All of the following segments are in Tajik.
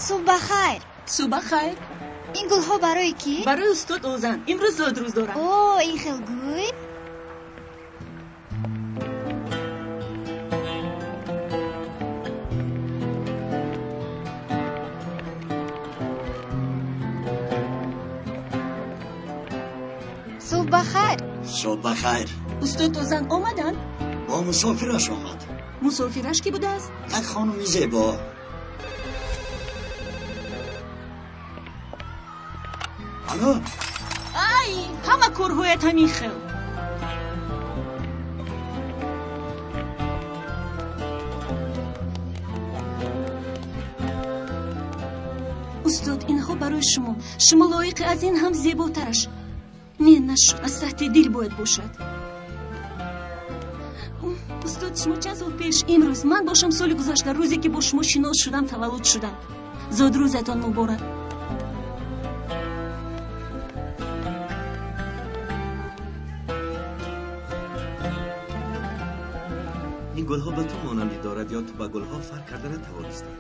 Субҳ бахайр. Субҳ бахайр. Ин гулҳо барои кӣ? Барои устод Озан. Имрӯз зодрӯз дорад. О, ин хел гӯй. Субҳ бахайр. Субҳ бахайр. Устод Озан омаданд? Бо мусофираш омад. Мусофираш кӣ будааст? Як хонуми зебо. Алло? Ай, ҳама корҳоят ҳамин хел. Устод, инҳо барои шумо. Шумо лоиқи аз ин ҳам зеботараш. Не, нашуд, аз таҳти дил бояд бошад. Устод, шумо чанд сол пеш имрӯз, ман бошам соли гузашта, рӯзе ки бо шумо шинос шудам, таваллуд шудам. Зодрӯзатон муборак. Ин гулҳо ба ту монандӣ дорад ё ту ба гулҳо фарқ карда натавонистӣ?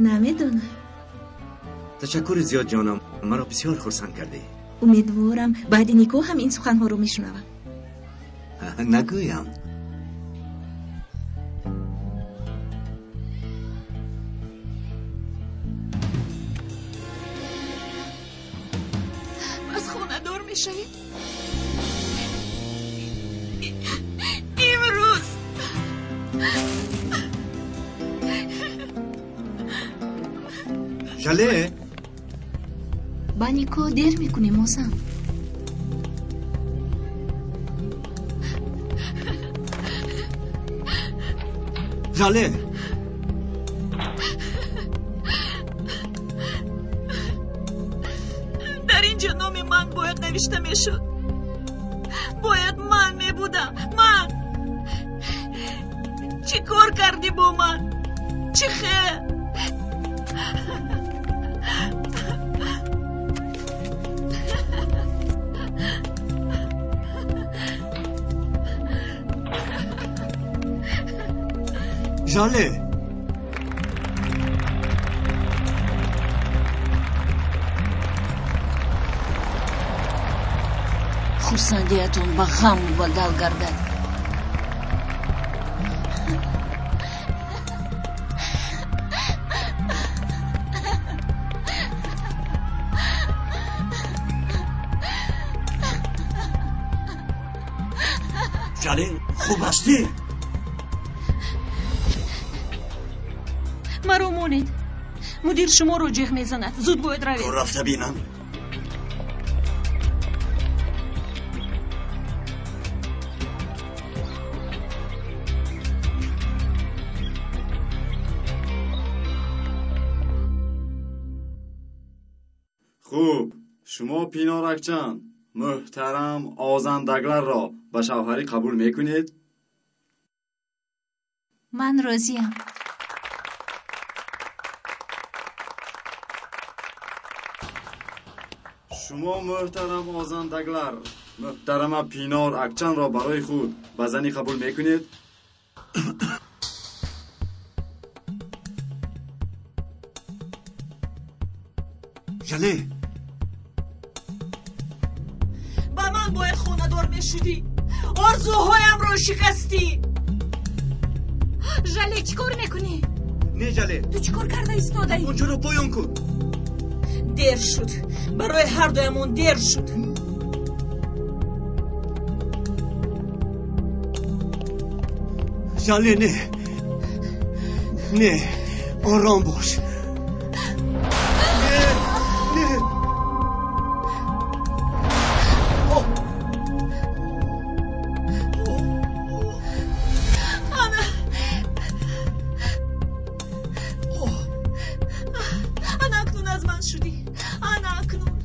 Намедонам. Ташаккури зиёд, ҷонам, маро бисёр хурсанд кардӣ. Умедворам баъди никоҳ ҳам ин суханҳоро мешунавам. Нагӯям. Пас хонадор мешавӣ? Имрӯз. Жале? Ба никоҳ дер мекунем, Озан. Жале! Дар ин ҷо номи ман бояд навишта мешуд. Бояд ман мебудам. Ман! Чӣ кор кардӣ бо ман? Чӣ хел? Жале! Хурсандиятон ба ғам мубаддал гардад. Жале, хуб ҳастӣ? Маро монед. Мудир шуморо ҷеғ мезанад. Зуд бояд равед. Ту рафта бинам. Хуб, шумо Пиноракчан, муҳтарам Озандагларро ба шавҳарӣ қабул мекунед? Ман розиям. Шумо муҳтарам Озандаглар, муҳтарама Пинор Акчанро барои худ ба занӣ қабул мекунед? Жале! Ба ман бояд хонадор мешудӣ. Орзуҳоямро шикастӣ. Жале, чӣ кор мекунӣ? Не, Жале. Ту чӣ кор карда истодаӣ? Онҷоро поён кун. Дер шуд. Барои ҳар дуямон дер шуд. Жале, не. Не, ором бош. Не, не. Ана. Ана акнун аз ман шудӣ. Ана акнун.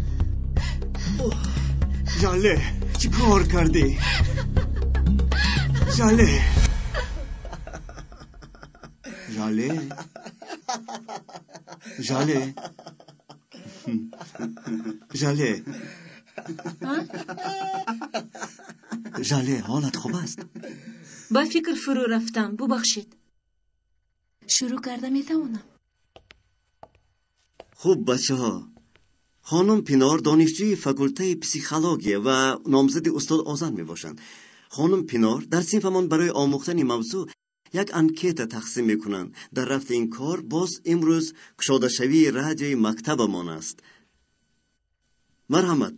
Жале, чӣ кор кардӣ? Жале. Жале. Жале. Жале. Жале, ҳолат хуб аст? Ба фикр фурӯ рафтам, бубахшед. Шурӯъ карда метавонам. Хуб, бачаҳо, хонум Пинор донишҷӯи факултаи психология ва номзади устод Озан мебошанд. Хонум Пинор дар синфамон барои омӯхтани мавзӯъ як анкета тақсим мекунанд. Дар рафти ин кор боз имрӯз кушодашавии радиои мактабамон аст. Марҳамат.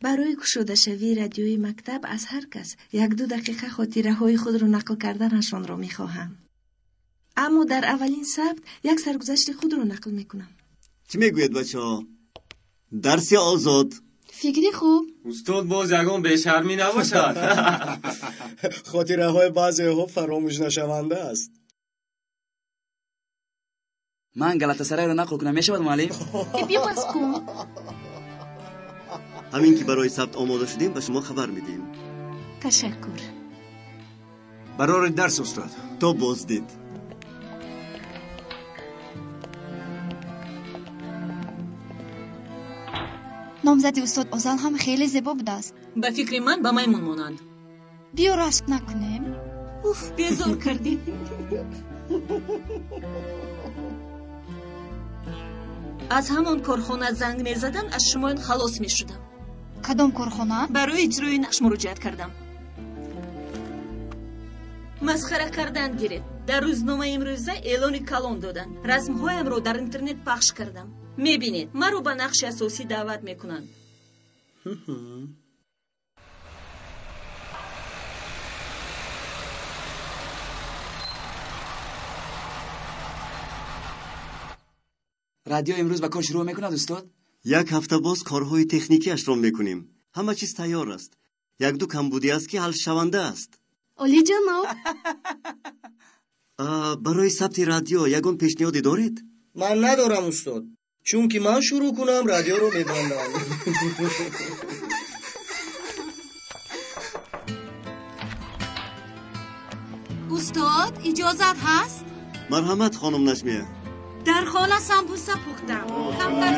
Барои кушодашавии радиои мактаб аз ҳар кас як-ду дақиқа хотираҳои худро нақл карданашонро мехоҳам. Аммо дар аввалин сабт як саргузашти худро нақл мекунам. Чӣ мегӯед, бачаҳо? Дарси озод. Фикри хуб. Устод, боз ягон бешармӣ набошад. Хотираҳои баъзеҳо фаромӯшнашаванда аст. Ман Галатасарайро нақл кунам, мешавад, муаллим? Бипас кун. Ҳамин ки барои сабт омода шудем, ба шумо хабар медиҳем. Ташаккур. Барори дарс, устод. То боздид. Номзади устод Озан ҳам хеле зебо будааст. Ба фикри ман ба маймун монанд. Биё рашк накунем. Уф, безор кардӣ. Аз ҳамон корхона занг мезаданд, аз шумоён халос мешудам. Кадом корхона? Барои иҷрои нақш муроҷиат кардам. Масхара кардан гиред. Дар рӯзномаи имрӯза эълони калон доданд. Расмҳоямро дар интернет пахш кардам. Мебинед, маро ба нақши асосӣ даъват мекунанд. Радио имрӯз ба кор шурӯъ мекунад, устод? Як ҳафта боз корҳои техникиашро мекунем. Ҳама чиз тайёр аст. Як-ду камбудӣ аст, ки ҳалшаванда аст. Олиҷаноб. Барои сабти радио ягон пешниҳоде доред? Ман надорам, устод. Чунки ман шурӯъ кунам, радиоро мебандам. Устод, иҷозат ҳаст? Марҳамат, хонум Наҷмия. Дар хона самбуса пухтам. Камтар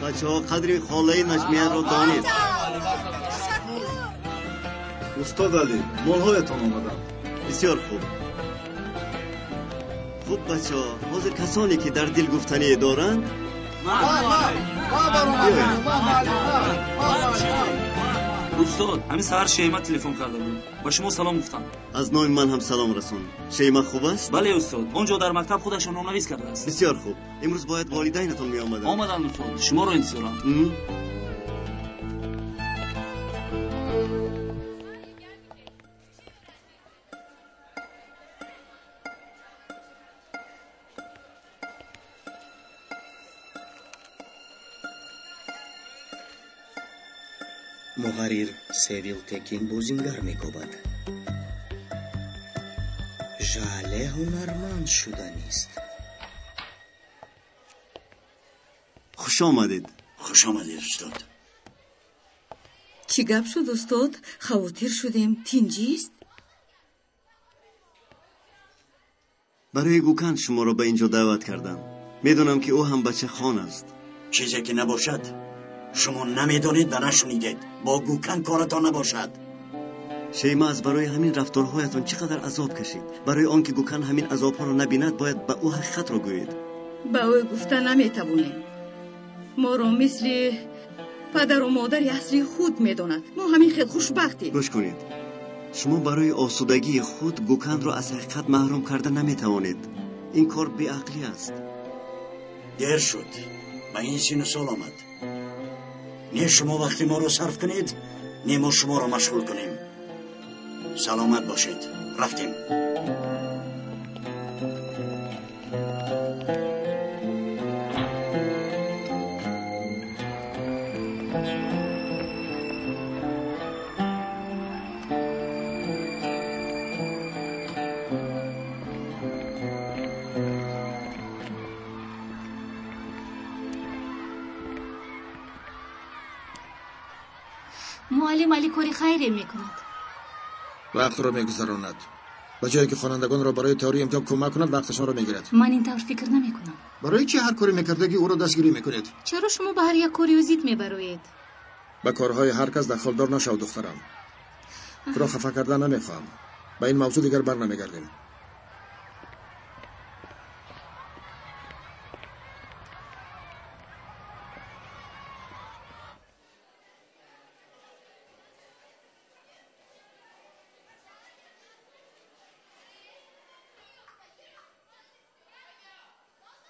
бачаҳо, қадри холаи Наҷмияро донед. Устод Алӣ, молҳоятон омаданд. Бисёр хуб. Хуб, бачаҳо, ҳозир касоне ки дар дил гуфтание доранд, Устод, ҳамин саҳар Шейма телефон карда буд. Ба шумо салом гуфтам. Аз номи ман ҳам салом расон. Шейма хуб аст? Бале, устод. Он ҷо дар мактаб худашон номнавис кардааст. Бисёр хуб. Имрӯз бояд волидайнатон меомаданд. Омаданд, устод. Шуморо интизорам. Муҳаррир Севил Текин бозингар мекобад. Жале ҳунарманд шуданист. Хуш омадед. Хуш омадед, устод. Чӣ гап шуд, устод? Хавотир шудем. Тинҷист? Барои Гукан шуморо ба ин ҷо даъват кардам. Медонам, ки ӯ ҳам бачахон аст. Чизе ки набошад, шумо намедонед ва нашунидед. Бо Гукан коратон набошад. Шейма аз барои ҳамин рафторҳоятон чӣ қадар азоб кашид. Барои он ки Гукан ҳамин азобҳоро набинад, бояд ба ӯ ҳақиқатро гӯед. Ба ӯ гуфта наметавонем. Моро мисли падару модари аслии худ медонад. Мо ҳамин хел хушбахтем. Гӯш кунед, шумо барои осудагии худ Гуканро аз ҳақиқат маҳрум карда наметавонед. Ин кор беақлӣ аст. Дер шуд, ба ин сину сол омад. Не шумо вақти моро сарф кунед, не мо шуморо машғул кунем. Саломат бошед. Рафтем. Муаллим Али кори хайре мекунад. Вақтро мегузаронад. Ба ҷое ки хонандагонро барои тайёрии имтиҳон кӯмак кунад, вақташонро мегирад. Ман ин тавр фикр намекунам. Барои чӣ ҳар коре мекардагӣ ӯро дастгирӣ мекунед? Чаро шумо ба ҳар як кори ӯ зид мебароед? Ба корҳои ҳар кас дахолдор нашав, духтарам. Туро хафа кардан намехоҳам. Ба ин мавзӯъ дигар бар намегардем.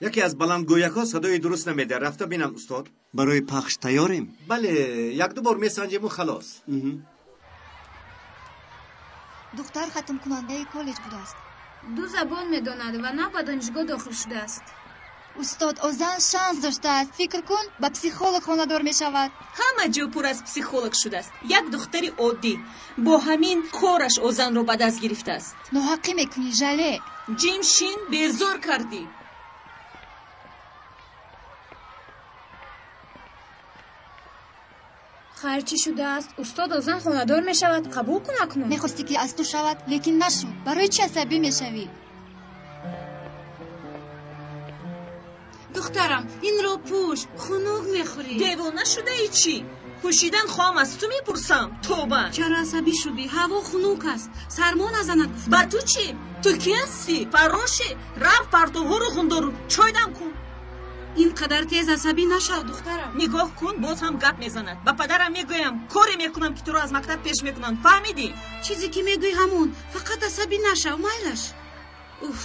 Яке аз баландгӯякҳо садои дуруст намедиҳад. Рафта бинам, устод. Барои пахш тайёрем? Бале, якду бор месанҷему халос. Духтар хатмкунандаи коллеҷ будааст. Ду забон медонад ва нав ба донишгоҳ дохил шудааст. Устод Озан шанс доштааст. Фикр кун, ба психолог хонадор мешавад. Ҳама ҷо пур аз психолог шудааст. Як духтари оддӣ бо ҳамин кораш Озанро ба даст гирифтааст. Ноҳаққӣ мекунӣ, Жале. Ҷимшин, безор кардӣ. Хайр, чӣ шудааст? Устод Озан хонадор мешавад. Қабул кун акнун. Мехостӣ ки аз ту шавад, лекин нашуд. Барои чӣ асабӣ мешавӣ? Духтарам, инро пӯш, хунук мехӯрӣ. Девона шудаи чӣ? Пӯшидан хоҳам, аз ту мепурсам. Тоба. Чаро асабӣ шудӣ? Ҳаво хунук аст, сармо назанад гуфтам. Ба ту чӣ? Ту кӣ ҳастӣ? Фаррошӣ? Рафт партовҳоро хундору чой дам кун. Ин қадар тез асабӣ нашав, духтарам. Нигоҳ кун, боз ҳам гап мезанад. Ба падарам мегӯям, коре мекунам ки туро аз мактаб пеш мекунанд. Фаҳмидӣ? Чизе ки мегӯӣ ҳамон. Фақат асабӣ нашав, майлаш. Уф.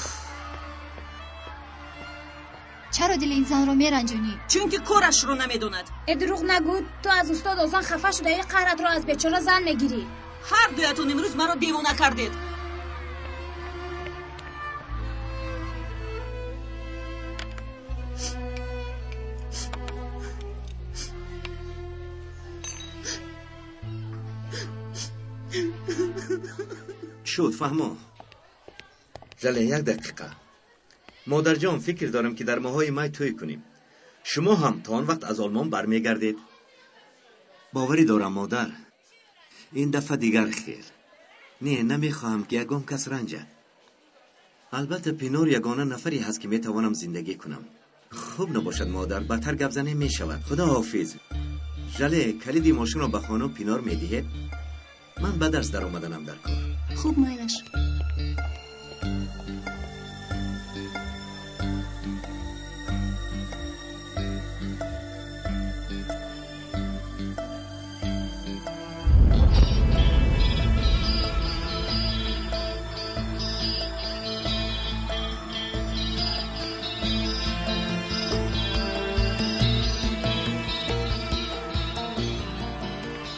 Чаро дили ин занро меранҷонӣ? Чунки корашро намедонад. Э, дурӯғ нагӯ, ту аз устод Озан хафа шудаи, қаҳратро аз бечора зан мегирӣ. Ҳар дуятон имрӯз маро девона кардед. Шуд, фаҳмо. Жале, як дақиқа. Модарҷон, фикр дорам ки дар моҳҳои май тӯй кунем. Шумо ҳам то он вақт аз Олмон бармегардед. Боварӣ дорам, модар. Ин дафъа дигар хел. Не, намехоҳам ки ягон кас ранҷад. Албатта, Пинор ягона нафаре ҳаст ки метавонам зиндагӣ кунам. Хуб набошад, модар, бадтар гап занем мешавад. Худо ҳофиз. Жале, калиди мошинро ба хонум Пинор медиҳед? Ман ба дарс даромаданам дар кор. Хуб, майлаш.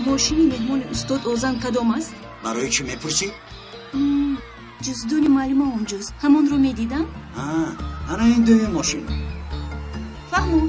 Мошини меҳмони устод Озан кадом аст? Барои чӣ мепурсӣ? Ҷуздони муаллима онҷост. Ҳамонро медидам? Ана ин дуюм мошин. Фаҳмо.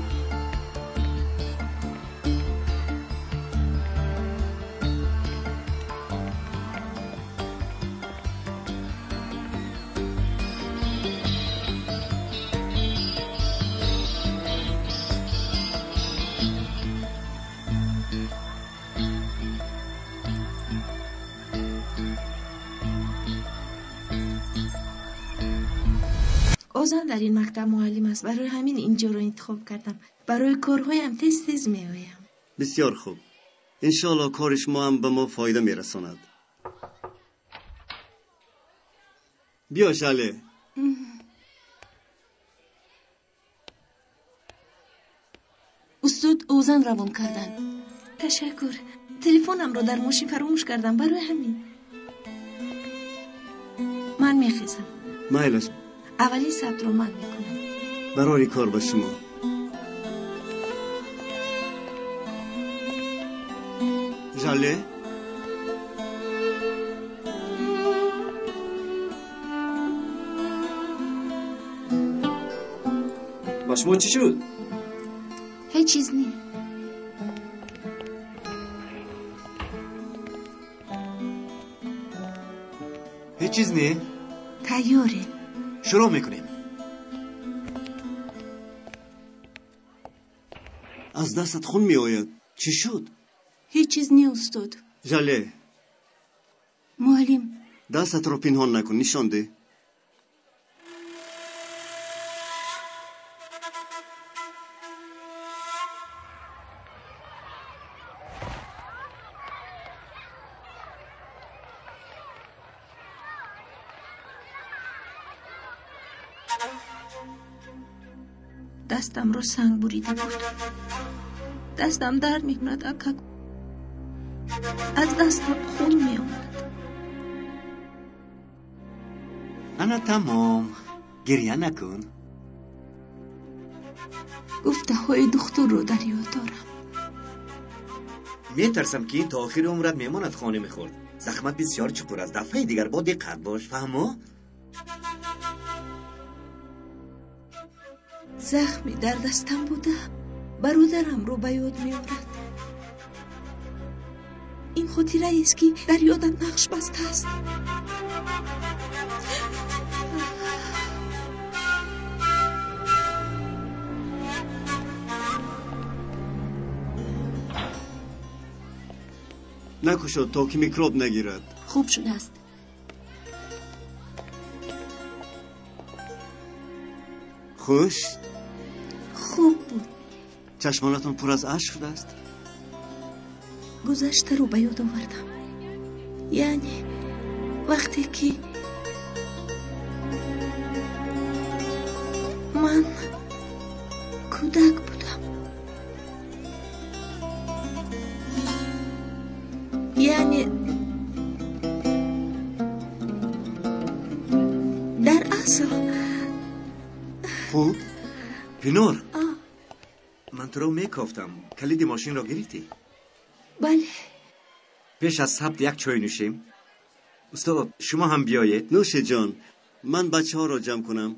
Озан дар ин мактаб муаллим аст. Барои ҳамин инҷоро интихоб кардам. Барои корҳоям тез тез меоям. Бисёр хуб. Иншоалло кори шумо ҳам ба мо фоида мерасонад. Биё, Жале. Устод Озан равон карданд. Ташаккур. Телефонамро дар мошин фаромӯш кардам. Барои ҳамин ман мехезам. Майлаш. Аввалин сабтро ман мекунам. Барори кор ба шумо. Жале? Ба шумо чӣ шуд? Ҳеҷ чиз не. Ҳеҷ чиз не? Тайёрем. Шурӯъ мекунем. Аз дастат хун меояд. Чӣ шуд? Ҳеҷ чиз не, устод. Жале. Муаллим. Дастатро пинҳон накун, нишон деҳ. Дастамро санг бурида буд. Дастам дард мекунад, ака. Аз дастам хун меомад. Ана тамом, гирья накун. Гуфтаҳои духтурро дар ёд дорам. Метарсам, ки ин то охири умрат мемонад, хона мехӯрд. Захмат бисёр чуқур аст. Дафъаи дигар бо диққат бош, фаҳмо? Захме дар дастам буда бародарамро ба ёд меорад. Ин хотираест, ки дар ёдам нақш бастааст. Накушод, то ки микроб нагирад. Хуб шудааст. Хуш? Хуб буд. Чашмонатон пур аз ашк шудааст? Гузаштаро ба ёд овардам. Яъне вақте ки ман кӯдак будам. Яъне дар асл. Хуб. Пинор, ман туро мекофтам. Калиди мошинро гирифтӣ? Бале. Пеш аз сабт як чой нӯшем. Устод, шумо ҳам биёед. Нӯши ҷон, ман бачаҳоро ҷамъ кунам.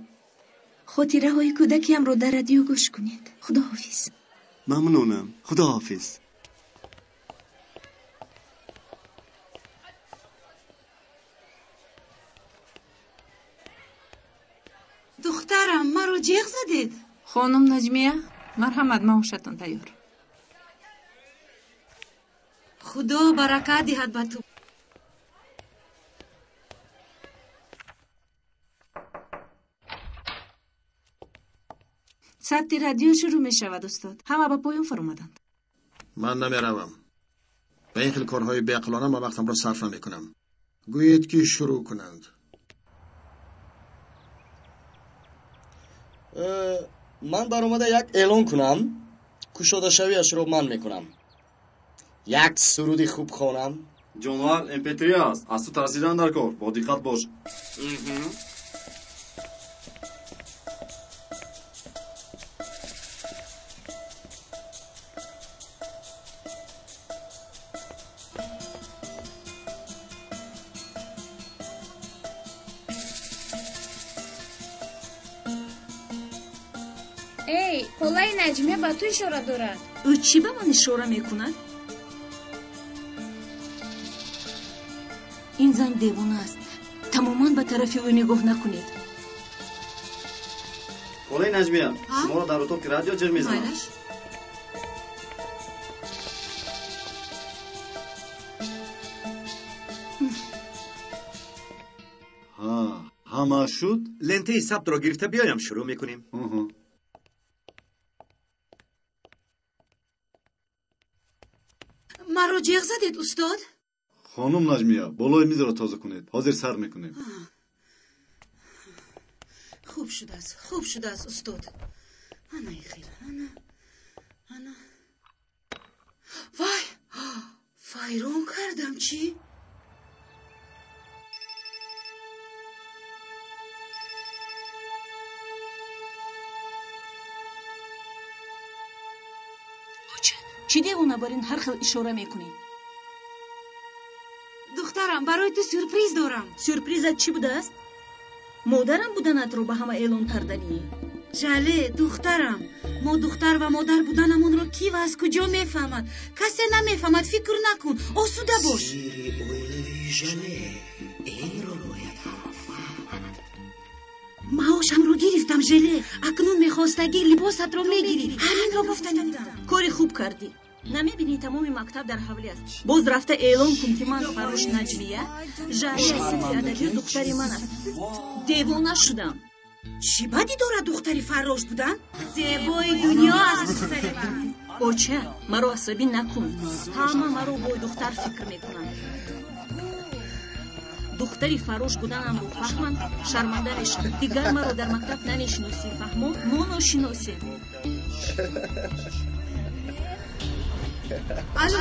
Хотираҳои кӯдакиамро дар радио гӯш кунед. Худоҳофиз. Мамнунам. Худоҳофиз. Духтарам, маро ҷеғ задед? Хонум Наҷмия, марҳамат, маошатон тайёр. Худо баракат диҳад ба ту. Сабти радио шурӯъ мешавад, устод. Ҳама ба поён фаромаданд. Ман намеравам. Ба ин хел корҳои беақлона ман вақтамро сарф намекунам. Гӯед, ки шурӯъ кунанд. Ман баромада як эълон кунам. Кушодашавиашро ман мекунам. Як суруди хуб хонам. Ҷонвар mp3 аст. Аз ту тарсидан дар кор. Бо диққат бош. Эй, холаи Наҷмия ба ту ишора дорад. Ӯ чӣ ба ман ишора мекунад? Ин зан девона аст. Тамоман ба тарафи ӯ нигоҳ накунед. Холаи Наҷмия, шуморо дар утоқи радио ҷеғ мезанам. Майлаш. Ҳама шуд? Лентаи сабтро гирифта биёям, шурӯъ мекунем. Маро ҷеғ задед, устод? Хонум Наҷмия, болои мизро тоза кунед. Ҳозир сар мекунем. Хуб шудааст, хуб шудааст, устод. Ана ихел, ана, ана. Вай, вайрон кардам, чӣ? Чӣ девона бар ин ҳар хел ишора мекунӣ? Духтарам, барои ту сюрприз дорам. Сюрпризат чӣ будааст? Модарам буданатро ба ҳама эълон карданӣ. Жале, духтарам, мо духтар ва модар буданамонро кӣ ва аз куҷо мефаҳмад? Касе намефаҳмад, фикр накун, осуда бош. Сири оилавии Жале, инро бояд ҳама фаҳмад. Маошамро гирифтам, Желе. Акнун мехостагӣ либосатро мегирӣ. Ҳаминро гуфтанӣ будам. Кори хуб кардӣ. Намебинӣ, тамоми мактаб дар ҳавлӣ аст. Боз рафта эълон кун, ки ман фаррош Наҷмия, Жалеи синфи адабиёт духтари ман аст. Девона шудам. Чӣ бадӣ дорад духтари фаррош будан? Зебои дунё аст духтари ман. Оча, маро асабӣ накун. Ҳама маро бойдухтар фикр мекунанд. Духтари фаррош буданамро фаҳманд, шарманда мешавам. Дигар маро дар мактаб намешиносӣ, фаҳмо? Мо ношиносем. Алло,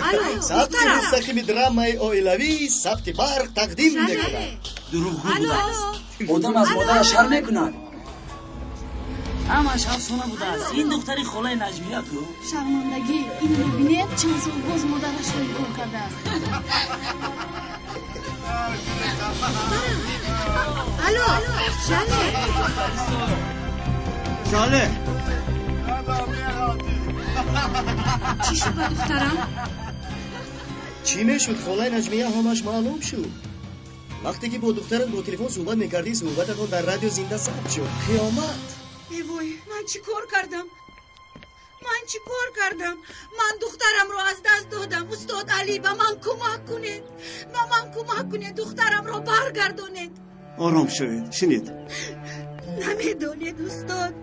алло, сабти мустақими драмаи оилавӣ сабти барқ тақдим мекунад. Дурӯғгӯ будааст. Одам аз модараш шарм мекунад. Ҳамаш афсона будааст. Ин духтари холаи Наҷмия ку? Шармандагӣ, инро бинед, чанд сол боз модарашро инкор кардааст. Алло, Жале. Жале. Чӣ шуд ба духтарам? Чӣ мешуд, холаи Наҷмия, ҳамаш маълум шуд. Вақте ки бо духтарат бо телефон суҳбат мекардӣ, суҳбататон дар радио зинда сабт шуд. Қиёмат! Э вой, ман чӣ кор кардам? Ман чӣ кор кардам? Ман духтарамро аз даст додам. Устод Алӣ, ба ман кӯмак кунед, ба ман кӯмак кунед, духтарамро баргардонед. Ором шавед, шинед. Намедонед, устод,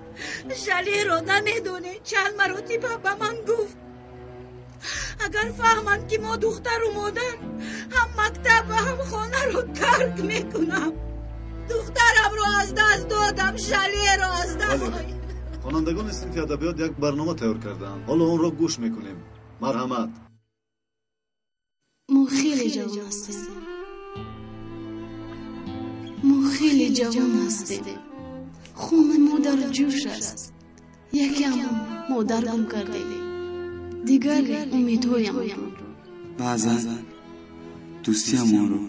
Жалеро намедонед. Чанд маротиба ба ман гуфт, агар фаҳманд, ки мо духтару модар ҳам мактаб ва ҳам хонаро тарк мекунам. Духтарамро аз даст додам, Жалеро аз даст. Хонандагони синфи адабиёт як барнома тайёр кардаанд. Ҳоло онро гӯш мекунем. Марҳамат. Мо хеле ҷавон ҳастем. Мо хеле ҷавон ҳастем. Хуни мо дар ҷӯш аст. Якеамон модар гум кардем, дигаре умедҳоямонро. Баъзан дӯстиамонро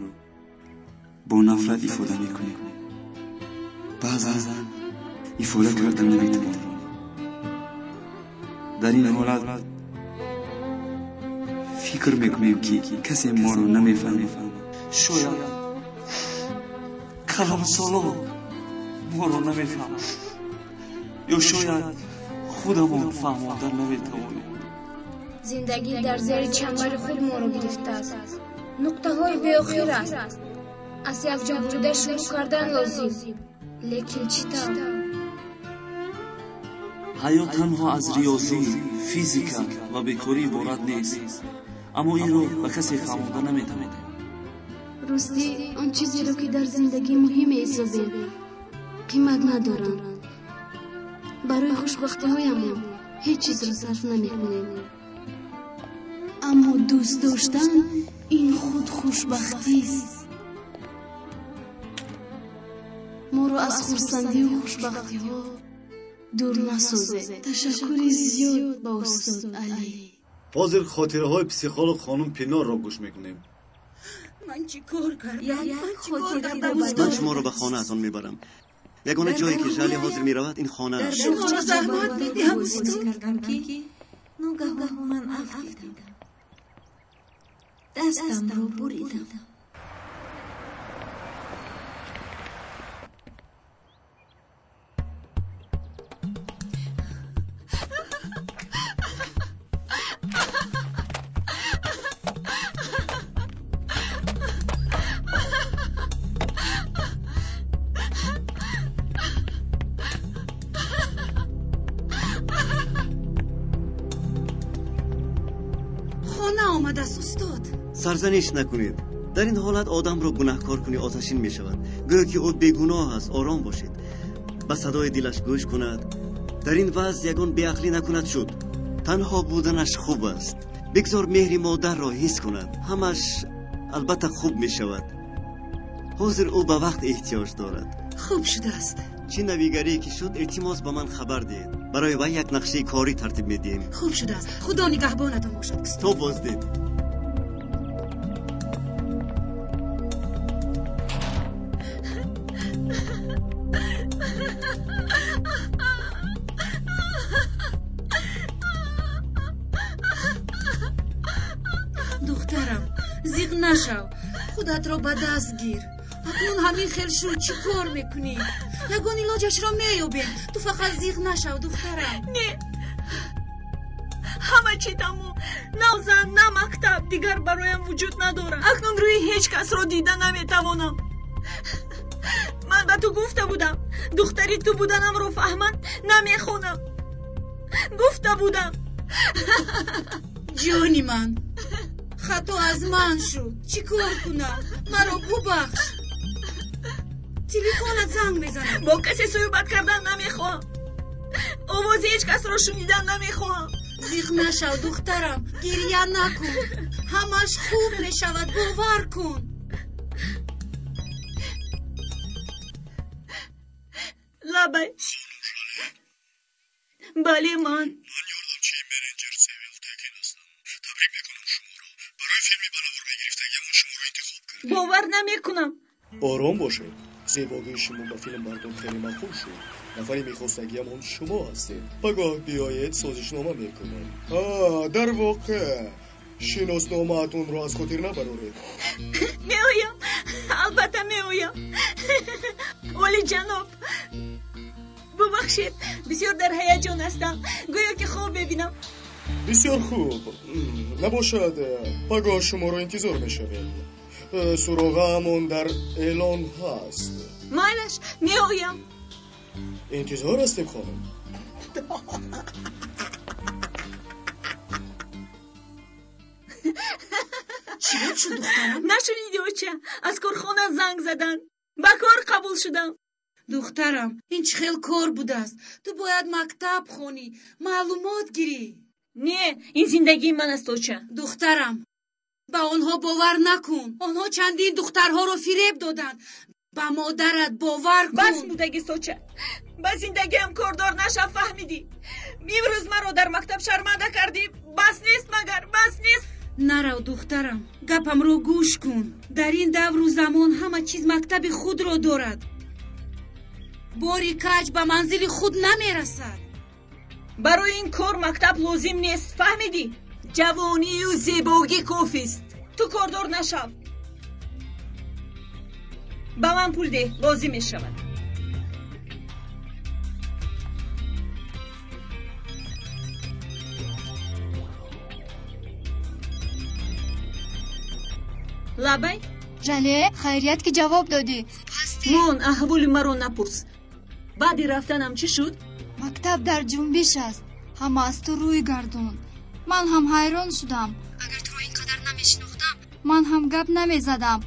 бо нафрат ифода мекунем, баъзан ифода карда наметавонем. Дар ин ҳолат фикр мекунем, ки касе моро намефаҳмад. Шояд калонсолон моро намефаҳмад, ё шояд худамон фаҳмонда наметавонем. Зиндагӣ дар зери чанбари худ моро гирифтааст. Нуқтаҳои беохир аст. Аз якҷо бурида шурӯъ кардан лозим, лекин чӣ тавр? Ҳаёт танҳо аз риёзӣ, физика ва бекорӣ иборат нест, аммо инро ба касе фаҳмонда наметавонем. Ростӣ, он чизеро, ки дар зиндагӣ муҳим меҳисобем, қимат надоранд. Барои хушбахтиҳоямон ҳеҷ чизро сарф намекунем, аммо дӯст доштан ин худ хушбахтист. Моро аз хурсандию хушбахтиҳо дур насозед. Ташаккури зиёд ба устод Алӣ. Ҳозир хотираҳои психолог хонум Пинорро гӯш мекунем. Ман чӣ кор кардам? Ман чӣ кор кардам? Ман шуморо ба хонаатон мебарам. Ягона ҷое, ки Жале ҳозир меравад, ин хона аст. Шуморо заҳмат медиҳам, устод. Кардам, ки ногаҳон ман афтидам, дастамро буридам. Хона омадааст, устод. Сарзаниш накунед. Дар ин ҳолат одамро гунаҳкор кунӣ, оташин мешавад, гӯё ки ӯ бегуноҳ аст. Ором бошед, ба садои дилаш гӯш кунад. Дар ин вазъ ягон беақлӣ накунад шуд. Танҳо буданаш хуб аст. Бигзор меҳри модарро ҳис кунад. Ҳамаш албатта хуб мешавад. Ҳозир ӯ ба вақт эҳтиёҷ дорад. Хуб шудааст. Чӣ навигарие ки шуд, илтимос, ба ман хабар диҳед. Барои вай як нақшаи корӣ тартиб медиҳем. Хуб шудааст. Худо нигаҳбонатон бошад. То боздид. Духтарам, зиқ нашав, худатро ба даст гир. Акнун ҳамин хел шуд, чӣ кор мекунӣ? Ягон илоҷашро меёбем, ту фақат зиқ нашав, духтарам. Не, ҳама Ҳама чӣ тамом. На зан, на мактаб дигар бароям вуҷуд надорад. Акнун рӯи ҳеҷ касро дида наметавонам. Ман ба ту гуфта будам, духтари ту буданамро фаҳманд, намехонам. Гуфта будам. Ҷони ман, хато аз ман шуд. Чӣ кор кунам? Маро бубахш. Телефонат занг мезанад. Бо касе суҳбат кардан намехоҳам. Овози ҳеҷ касро шунидан намехоҳам. Зиқ нашав, духтарам, гирья накун. Ҳамаш хуб мешавад, бовар кун. Лабай. Бале, ман. Ман ёрдамчии менеҷер Севил Текин ҳастам. Табрик мекунам шуморо. Барои филми ба навор мегирифтагиамон шуморо интихоб кардем. Бовар намекунам. Ором бошед. Зебогии шумо ба филмбардор хеле маъқул шуд. Нафари мехостагиамон шумо ҳастед. Пагоҳ биёед, созишнома мекунем. Дар воқеъ шиносномаатонро аз хотир набароред. Меоям, албатта меоям. Олиҷаноб, бубахшед, бисёр дар ҳаяҷон ҳастам. Гӯё ки хоб мебинам. Бисёр хуб. Набошад, пагоҳ шуморо интизор мешавем. Суроғаамон дар эълон ҳаст. Майлаш, меоям. Интизор ҳастем, хонум. Чӣ гап шуд, духтарам? Нашуниди, оча, аз корхона занг заданд. Ба кор қабул шудам. Духтарам, ин чӣ хел кор будааст? Ту бояд мактаб хонӣ, маълумот гирӣ. Не, ин зиндагии ман аст, оча. Духтарам, ба онҳо бовар накун. Онҳо чандин духтарҳоро фиреб доданд. Ба модарат бовар кун. Бас будагист, оча. Ба зиндагиам кордор нашав, фаҳмидӣ? Имрӯз маро дар мактаб шарманда кардӣ. Бас нест магар, бас нест. Нарав, духтарам, гапамро гӯш кун. Дар ин давру замон ҳама чиз мактаби худро дорад. Бори каҷ ба манзили худ намерасад. Барои ин кор мактаб лозим нест, фаҳмидӣ? Ҷавонию зебогӣ кофист. Ту кордор нашав. Ба ман пул деҳ, лозим мешавад. Лабай. Жале, хайрият ки ҷавоб додӣ. Мон, аҳволи маро напурс. Баъди рафтанам чӣ шуд? Мактаб дар ҷунбиш аст. Ҳама аз ту рӯй гардонд. Ман ҳам ҳайрон шудам. Агар туро ин қадар намешинохтам, ман ҳам гап намезадам.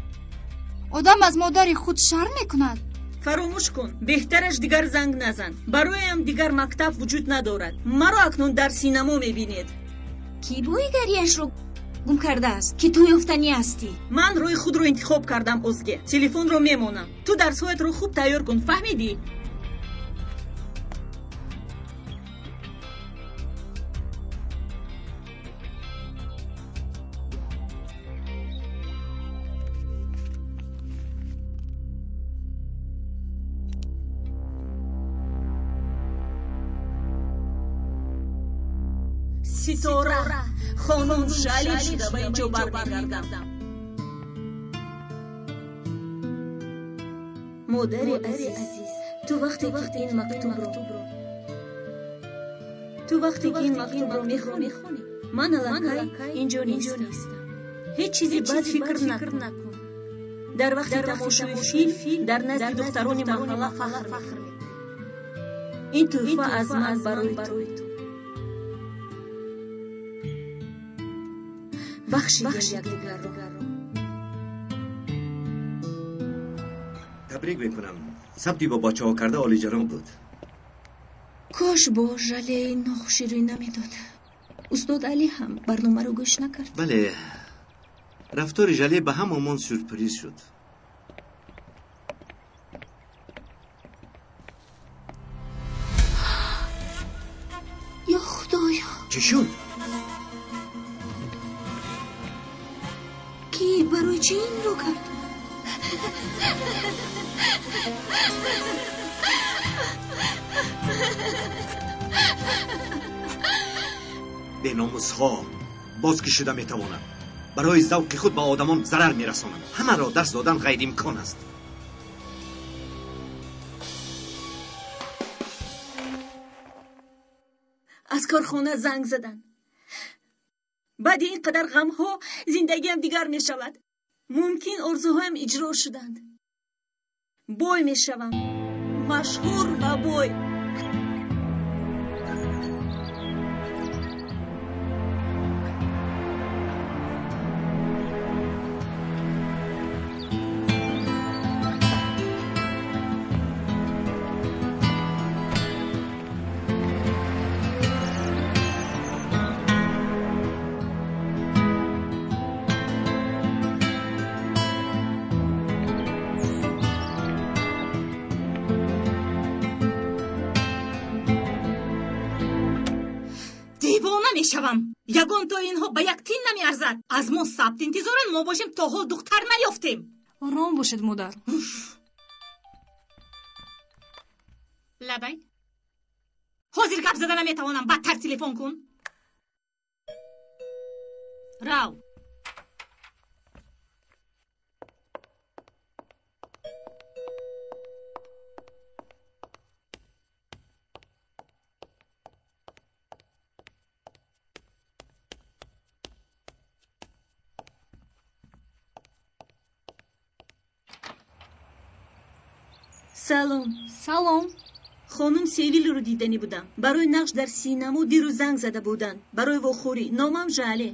Одам аз модари худ шарм мекунад. Фаромӯш кун, беҳтараш дигар занг назан. Бароям дигар мактаб вуҷуд надорад. Маро акнун дар синамо мебинед. Кӣ боигарияшро гум кардааст, ки ту ёфтанӣ ҳастӣ? Ман роҳи худро интихоб кардам, Озге. Телефонро мемонам. Ту дарсҳоятро хуб тайёр кун, фаҳмидӣ? Ситора, хонум Жале шуда ба инҷо бармегардам. Модари азиз, ту вақте ки ин мактубро мехонӣ, ман аллакай инҷо нестам. Ҳеҷ чизи бад фикр накун. Дар вақти тамошои филм дар назди духтарони маҳалла фахр мекунӣ. Ин тӯҳфа аз ман барои ту. Бахшидем якдигарро. Табрик мекунам. Сабти бо бачаҳо карда олиҷаноб буд. Кош бо Жалеи нохушӣ рӯй намедод. Устод Алӣ ҳам барномаро гӯш накард. Бале, рафтори Жале ба ҳамамон сюрприз шуд. Ё Худоё! Чӣ шуд? Кӣ барои чӣ инро кард? Беномусҳо боз ки шуда метавонанд. Барои завқи худ ба одамон зарар мерасонанд. Ҳамаро дарс додан ғайриимкон аст. Аз корхона занг заданд. Баъди ин қадар ғамҳо зиндагиам дигар мешавад. Мумкин орзуҳоям иҷро шуданд. Бой мешавам. Машҳур ва бой. Мешавам. Ягон то инҳо ба як тин намеарзад. Аз мо сабт интизоранд, мо бошем то ҳол духтар наёфтем. Ором бошед, модар. Лабай. Ҳозир гап зада наметавонам, бадтар телефон кун. Рав. Салом. Салом. Хонум Севилро диданӣ будам. Барои нақш дар синамо дирӯз занг зада буданд. Барои вохӯрӣ. Номам Жале.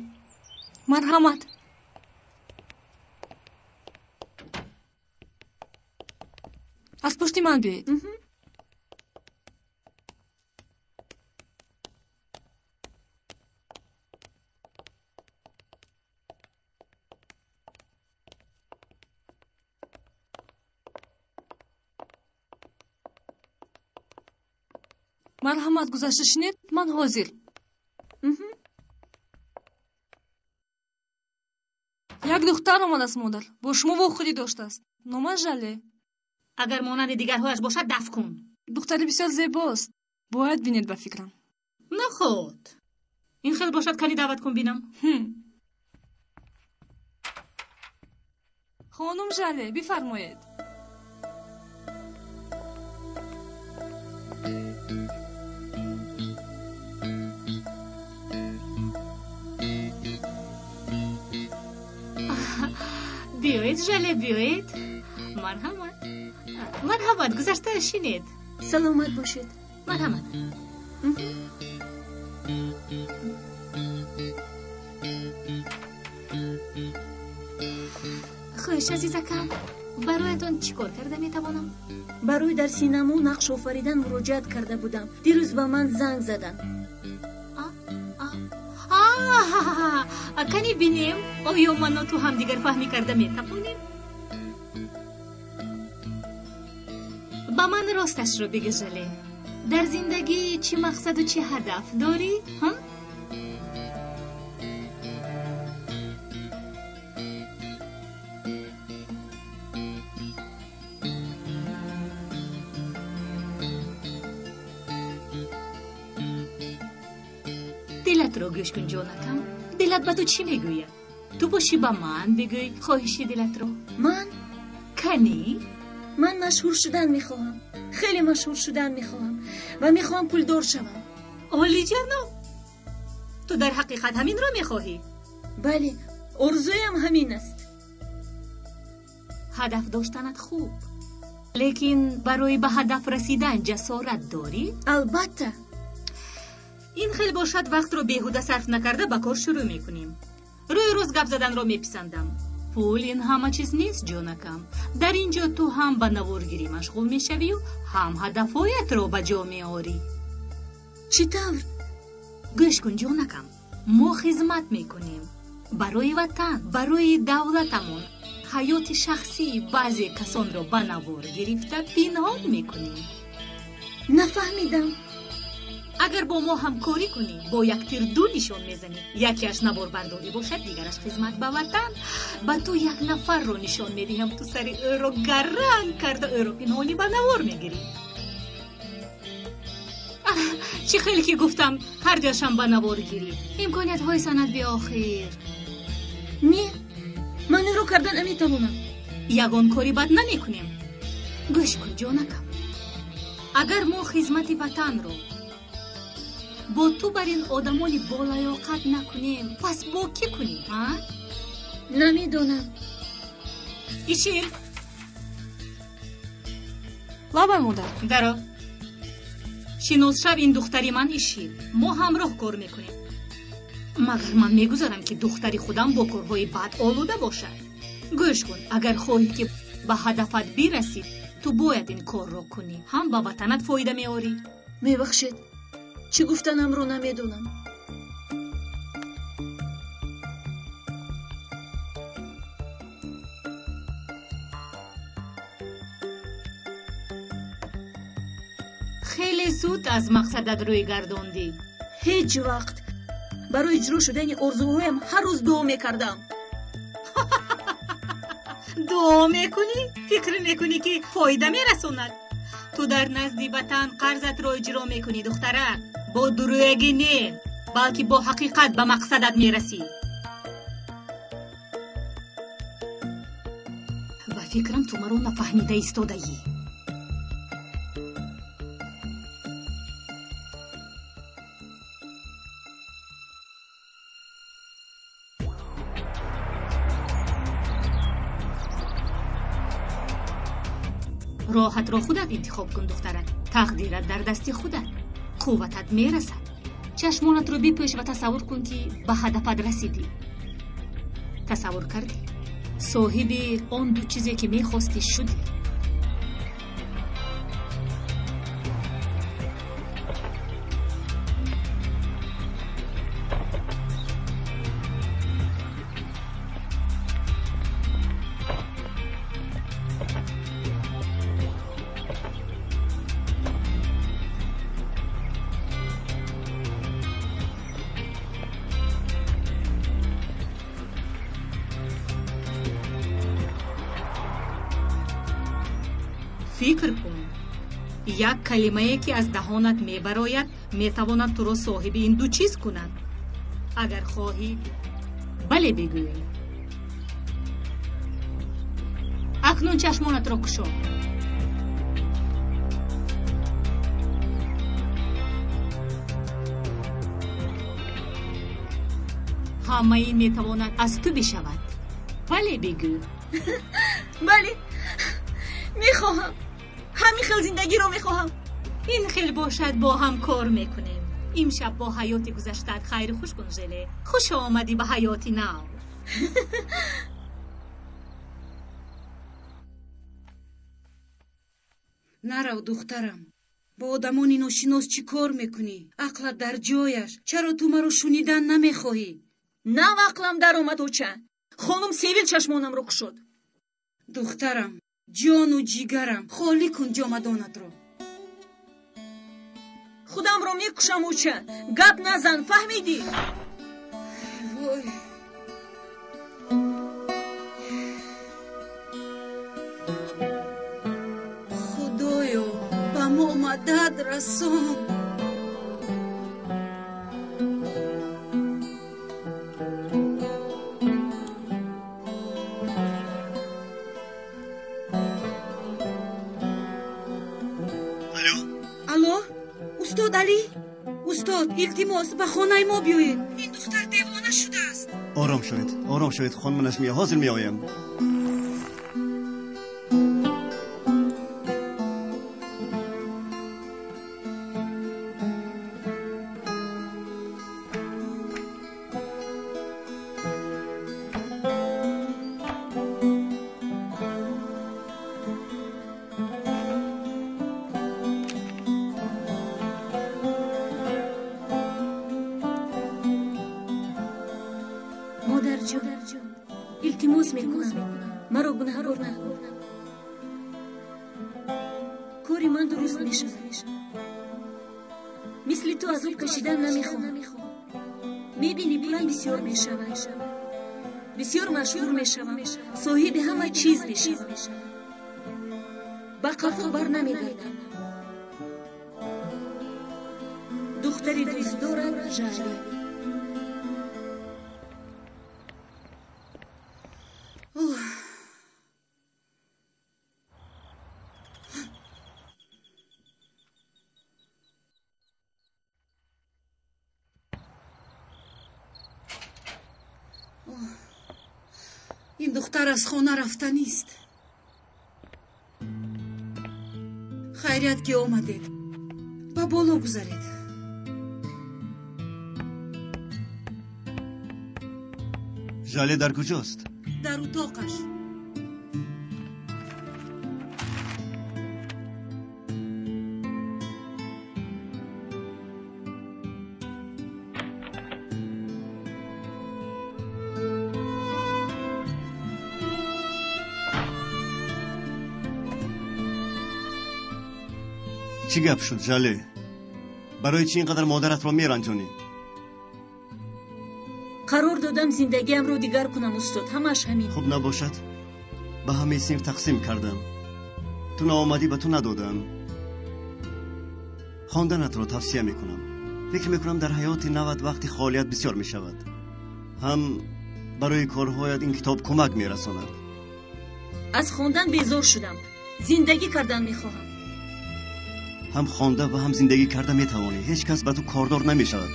Марҳамат. Аз пушти ман биёед. Марҳамат, гузашта шинед, ман ҳозир. Як духтар омадааст, модар. Бо шумо вохӯрӣ доштааст. Номаш Жале. Агар монанди дигарҳояш бошад, даф кун. Духтари бисёр зебост. Бояд бинед ба фикрам. Наход. Ин хел бошад, кани даъват кун бинам. Хонум Жале, бифармоед. Биёед, Жале, биёед. Марҳамат. Марҳамат, гузашта шинед. Саломат бошед. Марҳамат. Хуш, азизакам, бароятон чӣ кор карда метавонам? Барои дар синамо нақш офаридан муроҷиат карда будам. Дирӯз ба ман занг заданд. Кани бинем, оё ману ту ҳамдигар фаҳмӣ карда метавонем? Ба ман росташро бигӯ, Жале. Дар зиндагӣ чӣ мақсаду чӣ ҳадаф дорӣ? Дилатро гӯш кун, ҷонакам. Дилат ба ту чӣ мегӯяд? Ту бошӣ ба ман бигӯй хоҳиши дилатро. Ман? Кани? Ман машҳур шудан мехоҳам. Хеле машҳур шудан мехоҳам ва мехоҳам пулдор шавам. Олиҷаноб, ту дар ҳақиқат ҳаминро мехоҳӣ? Бале, орзуям ҳамин аст. Ҳадаф доштанат хуб, лекин барои ба ҳадаф расидан ҷасорат дорӣ? Албатта. Ин хел бошад, вақтро беҳуда сарф накарда ба кор шурӯъ мекунем. Рӯи рост гап заданро меписандам. Пул ин ҳама чиз нест, ҷонакам. Дар ин ҷо ту ҳам ба наворгирӣ машғул мешавию, ҳам ҳадафҳоятро ба ҷо меорӣ. Чӣ тавр? Гӯш кун, ҷонакам, мо хизмат мекунем барои ватан, барои давлатамон. Ҳаёти шахсии баъзе касонро ба навор гирифта пинҳон мекунем. Нафаҳмидам. Агар бо мо ҳамкорӣ кунӣ, бо як тир ду нишон мезанӣ. Якеаш наворбардорӣ бошад, дигараш хизмат ба ватан. Ба ту як нафарро нишон медиҳам, ту сари ӯро гаранг карда ӯро пинҳонӣ ба навор мегирӣ. Чӣ хеле ки гуфтам, ҳар ҷошам ба навор гирӣ. Имкониятҳои санъат беохир. Не, ман инро карда наметавонам. Ягон кори бад намекунем. Гӯш кун, ҷонакам, агар мо хизмати ватанро Бо ту бар ин одамони болаёқат накунем, пас бо кӣ кунем, а? Намедонам. Ишил. Лабай, модар. Даро. Шинос шав, ин духтари ман Ишил. Мо ҳамроҳ кор мекунем. Магар ман мегузарам, ки духтари худам бо корҳои бад олуда бошад? Гӯш кун, агар хоҳӣ, ки ба ҳадафат бирасӣ, ту бояд ин корро кунӣ. Ҳам ба ватанат фоида меорӣ. Мебахшед, чӣ гуфтанамро намедонам. Хеле зуд аз мақсадат рӯй гардондӣ. Ҳеҷ вақт барои иҷро шудани орзуҳоям ҳар рӯз дуо мекардам. Дуо мекунӣ? Фикр мекунӣ, ки фоида мерасонад? Ту дар назди ватан қарзатро иҷро мекунӣ, духтарак. Бо дурӯягӣ не, балки бо ҳақиқат ба мақсадат мерасӣ. Ба фикрам, ту маро нафаҳмида истодаӣ. Роҳатро худат интихоб кун, духтарак. Тақдират дар дасти худат, қувватат мерасад. Чашмонатро бипӯш ва тасаввур кун, ки ба ҳадафат расидӣ. Тасаввур кардӣ? Соҳиби он ду чизе, ки мехостӣ, шудӣ. Фикр кун, як калимае, ки аз даҳонат мебарояд, метавонад туро соҳиби ин ду чиз кунад. Агар хоҳӣ, бале бигӯй. Акнун чашмонатро кушо. Ҳамаи ин метавонад аз ту бишавад. Бале бигӯ. Бале, мехоҳам. Ҳамин хел зиндагиро мехоҳам. Ин хел бошад, бо ҳам кор мекунем. Имшаб бо ҳаёти гузаштаат хайру хуш кун, Желе. Хуш омадӣ ба ҳаёти нав. Нарав, духтарам. Бо одамони ношинос чӣ кор мекунӣ? Ақлат дар ҷояш. Чаро ту маро шунидан намехоҳӣ? Нав ақлам даромад, оча. Хонум Севил чашмонамро кушод. Духтарам, ҷону ҷигарам, холӣ кун ҷомадонатро. Худамро мекушам, оча. Гап назан, фаҳмидӣ? Вой. Худоё, ба мо мадад расон. Алло, устод Алӣ? Устод, илтимос, ба хонаи мо биёед. Ин духтар девона шудааст. Ором шавед, ором шавед, хонум Наҷмия, ҳозир меоям. Модарҷон, илтимос мекунам, маро гунаҳкор накун. Кори ман дуруст мешавад. Мисли ту азоб кашидан намехоҳам. Мебинӣ, пулам бисёр мешавад, бисёр машҳур мешавам, соҳиби ҳама чиз мешавам. Ба қафо бар намегардам. Духтари дӯстдорат Жале. Духтар аз хона рафтанист. Хайрият ки омадед. Ба боло гузаред. Жале дар куҷост? Дар утоқаш. Чӣ гап шуд, Жале? Барои чӣ ин қадар модаратро меранҷонӣ? Қарор додам зиндагиамро дигар кунам, устод. Ҳамааш ҳамин. Хуб набошад, ба ҳамаи синф тақсим кардам. Ту наомадӣ, ба ту надодам. Хонданатро тавсия мекунам. Фикр мекунам, дар ҳаёти нават вақти холият бисёр мешавад. Ҳам барои корҳоят ин китоб кӯмак мерасонад. Аз хондан безор шудам. Зиндагӣ кардан мехоҳам. Ҳам хонда ва ҳам зиндагӣ карда метавонӣ. Ҳеҷ кас ба ту кордор намешавад.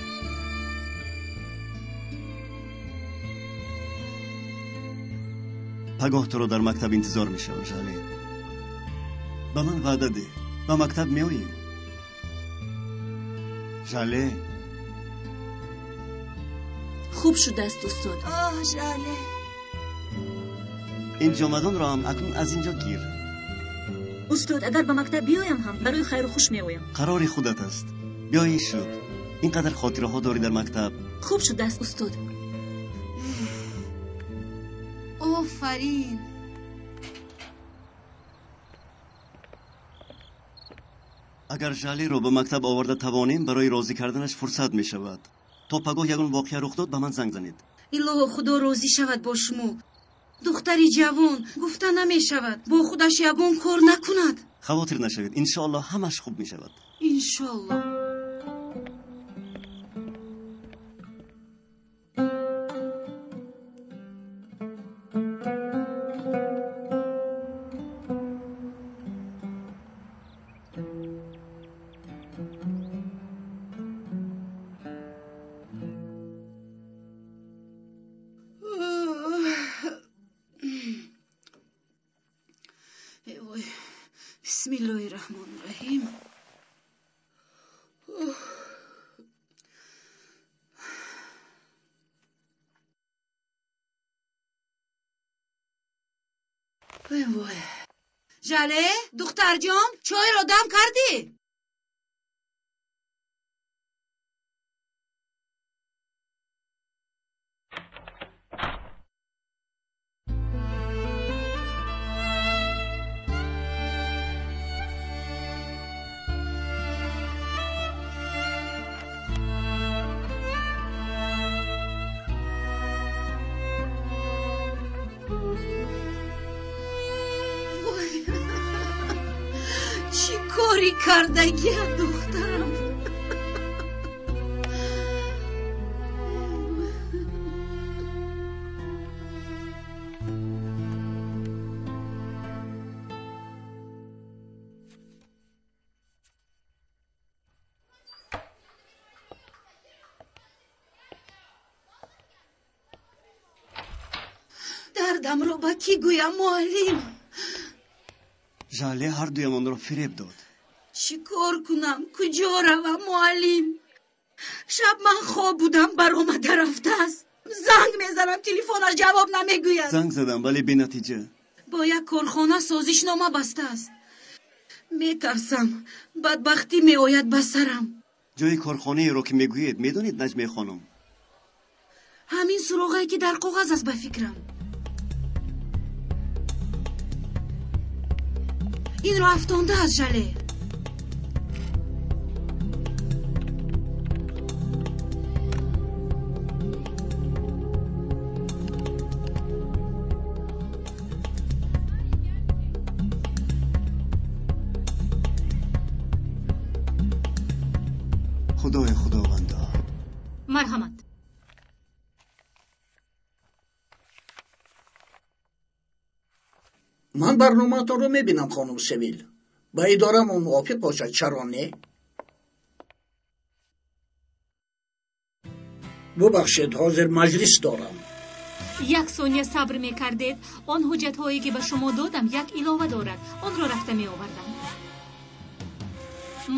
Пагоҳ туро дар мактаб интизор мешавам, Жале. Ба ман ваъда деҳ, ба мактаб меоӣ? Жале. Хуб шудааст, устод. Оҳ, Жале. Ин ҷомадонро ҳам акнун аз инҷо гир. Устод, агар ба мактаб биёям ҳам барои хайру хуш меоям. Қарори худат аст. Биёӣ шуд. Ин қадар хотираҳо дорӣ дар мактаб. Хуб шудааст, устод. Офарин. Агар Жалеро ба мактаб оварда тавонем, барои розӣ карданаш фурсат мешавад. То пагоҳ ягон воқеа рух дод, ба ман занг занед. Илоҳо, Худо розӣ шавад бо шумо. Духтари ҷавон гуфта намешавад, бо худаш ягон кор накунад. Хавотир нашавед, иншоаллоҳ ҳамаш хуб мешавад. Иншоаллоҳ. Бисмиллоҳи раҳмони раҳим. Вой. Жале, духтарҷон, чойро дам кардӣ? Чӣ кори кардагия, духтарам? Дардамро ба кӣ гӯям, муаллим? Жале ҳар дуямонро фиреб дод. Чӣ кор кунам? Куҷо равам, муаллим? Шаб ман хоб будам, баромада рафтааст. Занг мезанам, телефонаш ҷавоб намегӯяд. Занг задам, вале бенатиҷа. Бо як корхона созишнома бастааст. Метарсам, бадбахтӣ меояд ба сарам. Ҷои корхонаеро ки мегӯед, медонед, Наҷмия хонум? Ҳамин суроғае ки дар коғаз аст, ба фикрам. Инро афтондааст, Жале. Худои худовандо. Марҳамат. Ман барномаатонро мебинам, хонум Севил. Ба идорамон мувофиқ бошад, чаро не? Бубахшед, ҳозир маҷлис дорам. Як сония сабр мекардед. Он ҳуҷҷатҳое ки ба шумо додам як илова дорад. Онро рафта меовардам.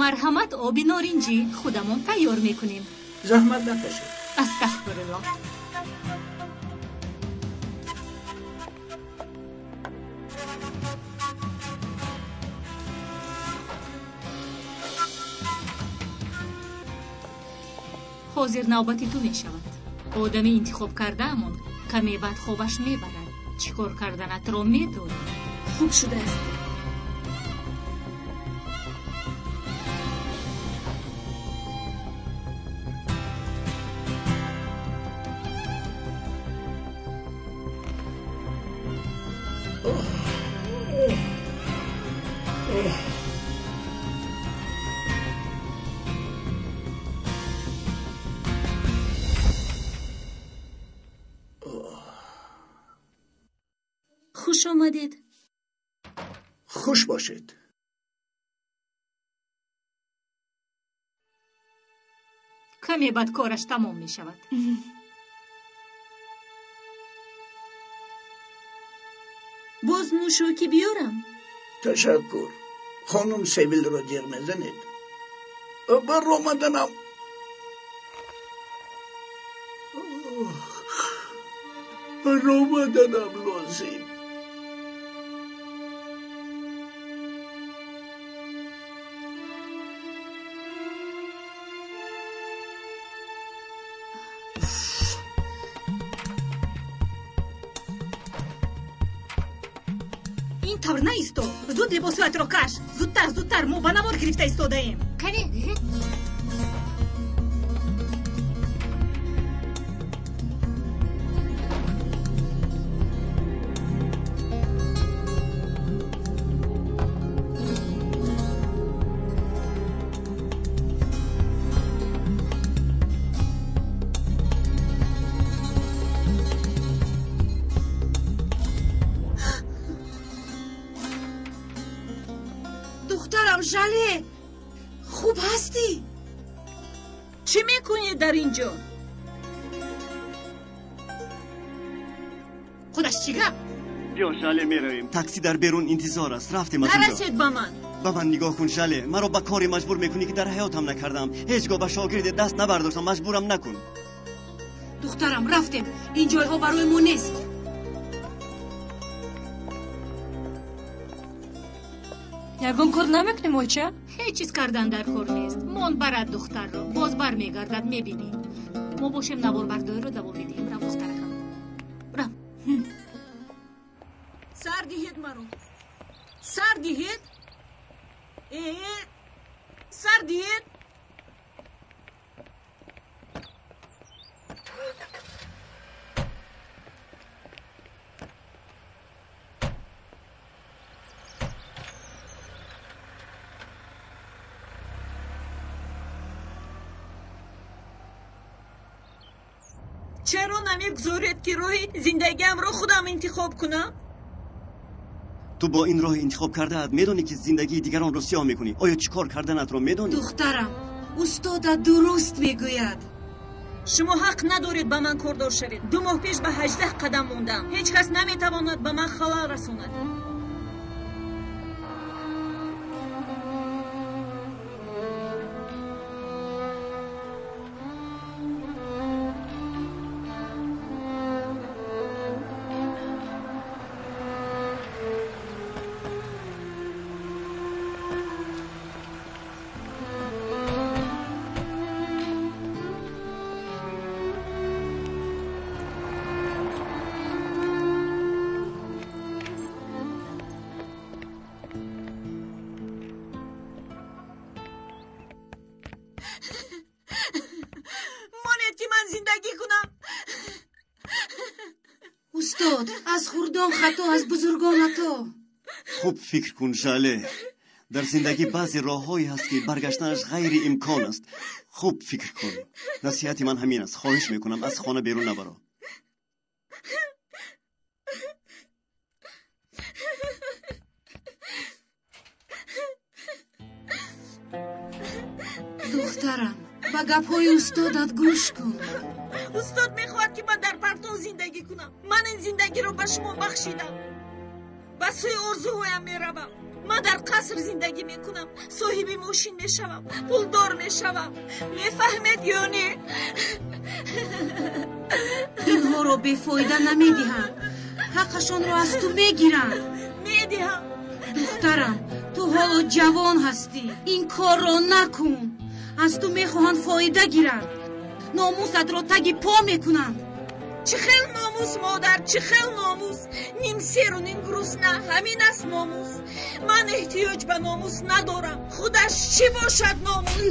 Марҳамат, оби норинҷӣ худамон тайёр мекунем. Заҳмат накашед. Астағфируллоҳ. Ҳозир навбати ту мешавад. Одами интихоб кардаамон каме баъд хобаш мебарад. Чӣ кор карданатро медонӣ. Хуб шудааст. Хуш омадед. Хуш бошед. Каме баъд кораш тамом мешавад. Боз нӯшокӣ биёрам? Ташаккур. Хонум Севилро ҷеғ мезанед. Баромаданам. Баромаданам лозим. Ин тавр наисто. Зуд либосҳоятро каш. Зудтар, зудтар, мо ба навор гирифта истодаем. Кани? Духтарам Жале, хуб ҳастӣ? Чӣ мекунӣ дар ин ҷо? Худаш чӣ гап? Биё, Жале, меравем. Такси дар берун интизор аст. Рафтем аз инҷо. Нарасед ба ман. Ба ман нигоҳ кун, Жале. Маро ба коре маҷбур мекунӣ, ки дар ҳаётам накардам. Ҳеҷ гоҳ ба шогирде даст набардоштам. Маҷбурам накун. Духтарам, рафтем. Ин ҷойҳо барои мо нест. Ягон кор намекунем, ойча? Ҳеҷ чиз кардан дар кор нест. Мон барад духтарро, боз бармегардад, мебинӣ. Мо бошем наворбардориро давом медиҳем. Рав, духтаракам, рав. Сар диҳед маро. Сар диҳед. Сар диҳед. Чаро намегузоред, ки роҳи зиндагиамро худам интихоб кунам? Ту бо ин роҳи интихоб кардаат медонӣ, ки зиндагии дигаронро сиёҳ мекунӣ. Оё чӣ кор карданатро медонӣ? Духтарам, устода дуруст мегӯяд. Шумо ҳақ надоред ба ман кордор шавед. 2 моҳ пеш ба 18 қадам мондам. Ҳеҷ кас наметавонад ба ман халал расонад. Монед, ки ман зиндагӣ кунам. Устод, аз хурдон хато, аз бузургон ато. Хуб фикр кун, Жале. Дар зиндагӣ баъзе роҳҳое ҳаст, ки баргаштанаш ғайриимкон аст. Хуб фикр кун. Насиҳати ман ҳамин аст. Хоҳиш мекунам, аз хона берун набаро. Духтарам, ба гапҳои устодат гӯш кун. Устод мехоҳад, ки ман дар партов зиндагӣ кунам. Ман ин зиндагиро ба шумо бахшидам. Ба сӯи орзуҳоям меравам. Ман дар қаср зиндагӣ мекунам, соҳиби мошин мешавам, пулдор мешавам. Мефаҳмед ё не? Инҳоро бефоида намедиҳанд, ҳаққашонро аз ту мегиранд. Медиҳам. Духтарам, ту ҳоло ҷавон ҳастӣ, ин корро накун. Аз ту мехоҳанд фоида гиранд, номусатро таги по мекунанд. Чӣ хел номус, модар, чӣ хел номус? Ним серу ним гурусна, ҳамин аст номус. Ман эҳтиёҷ ба номус надорам. Худаш чӣ бошад номус?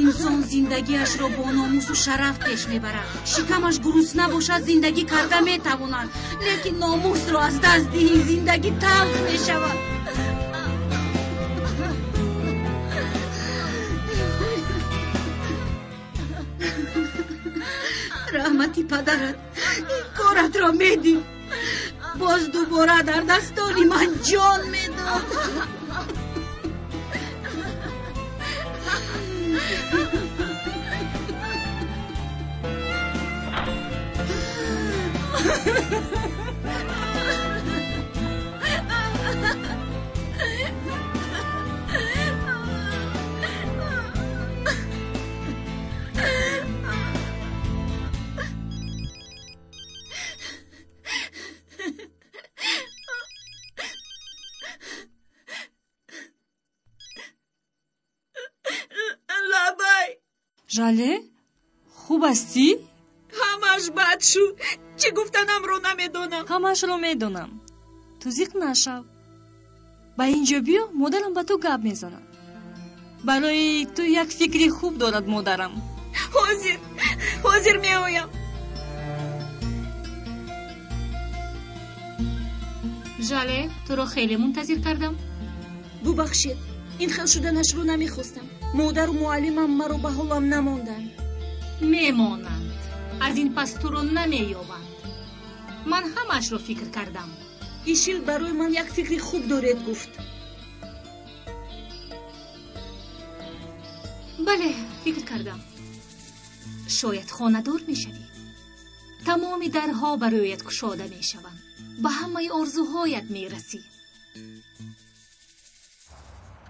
Инсон зиндагиашро бо номусу шараф пеш мебарад. Шикамаш гурусна бошад, зиндагӣ карда метавонад, лекин номусро аз даст диҳӣ, зиндагӣ талх мешавад. Раҳмати падарат ин коратро медид, боз дубора дар дастони ман ҷон медод. Жале, хуб ҳастӣ? Ҳамаш бад шуд. Чӣ гуфтанамро намедонам. Ҳамашро медонам. Ту зиқ нашав. Ба ин ҷо биё, модарам ба ту гап мезанад. Барои ту як фикри хуб дорад модарам. Ҳозир, ҳозир меоям. Жале, туро хеле мунтазир кардам. Бубахшед, ин хел шуданашро намехостам. Модару муаллимам маро ба ҳолам намонданд. Мемонанд. Аз ин пас туро намеёбанд. Ман ҳамаашро фикр кардам. Ишил барои ман як фикри хуб доред гуфт. Бале, фикр кардам. Шояд хонадор мешавӣ. Тамоми дарҳо бароят кушода мешаванд. Ба ҳамаи орзуҳоят мерасӣ.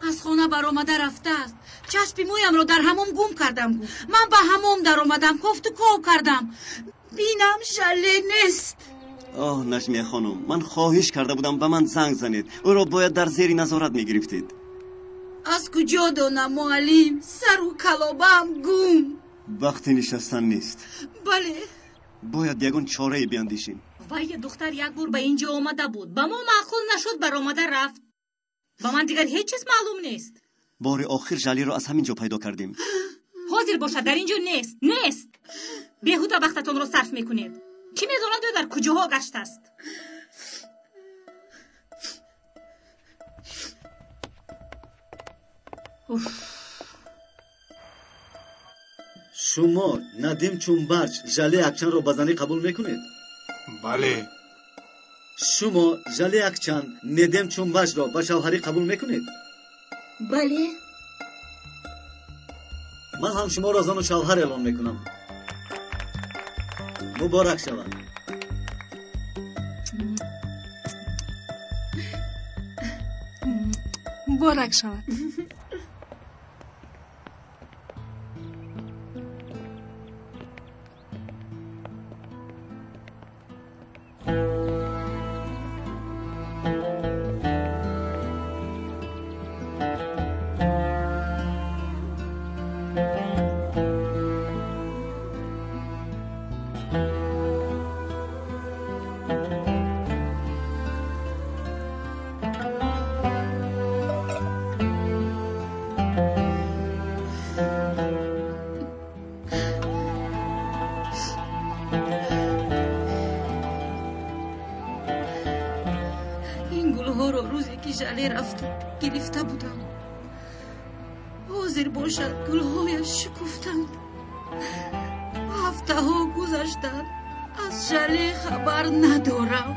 Аз хона баромада рафтааст. Часпи мӯямро дар ҳамом гум кардам. Ман ба ҳамом даромадам, кофту ков кардам. Бинам, Жале нест. Оҳ, Наҷмия хонум, ман хоҳиш карда будам ба ман занг занед. Ӯро бояд дар зери назорат мегирифтед. Аз куҷо донам, муаллим? Сару калобаам гум. Вақти нишастан нест. Бале. Бояд ягон чорае биандешем. Вай духтар як бор ба ин ҷо омада буд. Ба мо маъқул нашуд, баромада рафт. Ба ман дигар ҳеҷ чиз маълум нест. Бори охир Жалеро аз ҳамин ҷо пайдо кардем. Ҳозир бошад, дар ин ҷо нест. Нест. Беҳуда вақтатонро сарф мекунед. Кӣ медонад ӯ дар куҷоҳо гаштааст? Уф. Шумо Надим Чунбарч Жале Акчанро ба занӣ қабул мекунед? Бале. Шумо Жале Акчан Недем Чунбарчро ба шавҳарӣ қабул мекунед? Бале. Ман ҳам шуморо зану шавҳар эълон мекунам. Муборак шавад. Муборак шавад. Жале рафта гирифта будам. Ҳозир бошад гулҳояш шукуфтанд. Ҳафтаҳо гузаштанд, аз Жале хабар надорам.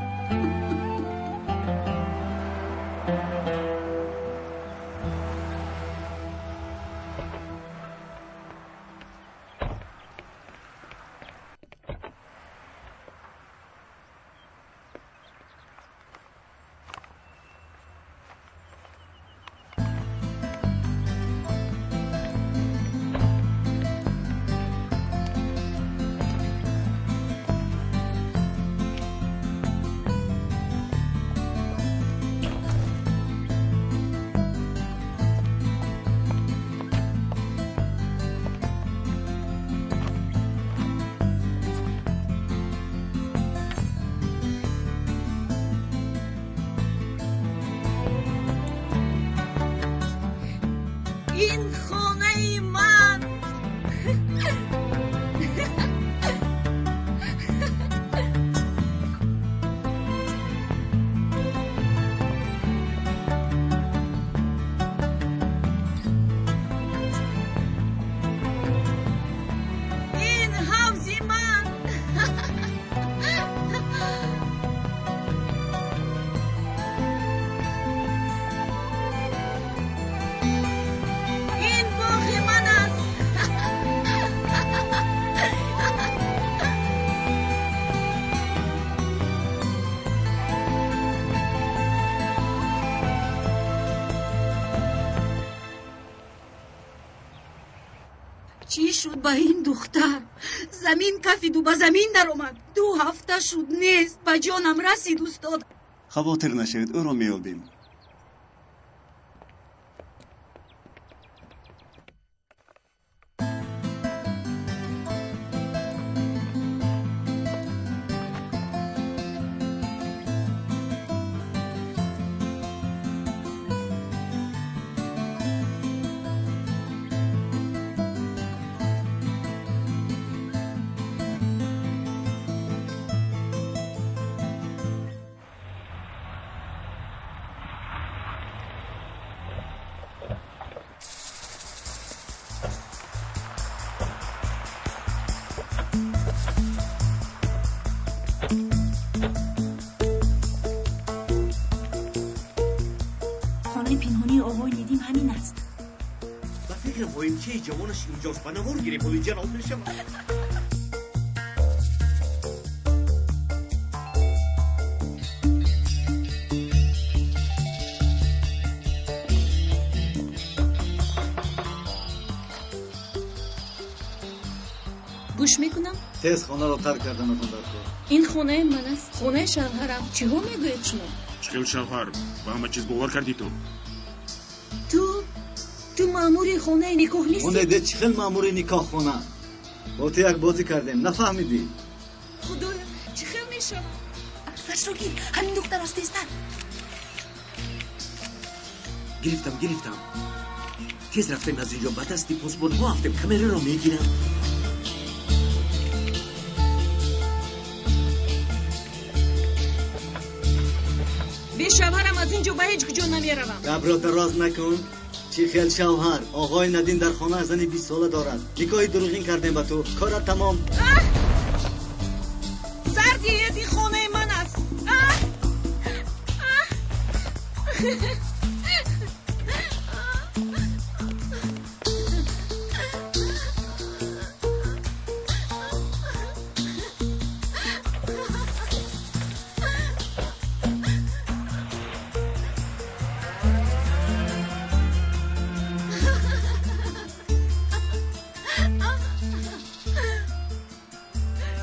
Чӣ шуд ба ин духтар? Замин кафиду ба замин даромад. 2 ҳафта шуд нест, ба ҷонам расид устод. Хавотир нашавед, ӯро меёбем. Ҷавонаш инҷост, ба навор гирифт, ҳоли ҷаноб мешавад. Гӯш мекунам. Тез хонаро тарк карданатон дар кор. Ин хонаи ман аст, хонаи шавҳарам. Чиҳо мегӯед шумо? Чӣ хел шавҳар? Ба ҳама чиз бовар кардӣ ту? Ту маъмури хонаи никоҳ нестӣ? Хонеде, чӣ хел маъмури никоҳхона? Бо ту як бозӣ кардем, нафаҳмидӣ? Худоё, чӣ хел мешавад? Аксашро гир, ҳамин духтар аст, тезтар. Гирифтам, гирифтам. Тез рафтем аз инҷо, ба дасти посбонҳо афтем, камераро мегирам. Бе шавҳарам аз инҷо ба ҳеҷ куҷо намеравам. Гапро дароз накун. Чӣ хел шавҳар? Оғои Надин дар хона зани 20 сола дорад. Никоҳи дурӯғин кардем ба ту. Корат тамом. Сар диҳед, ин хонаи ман аст.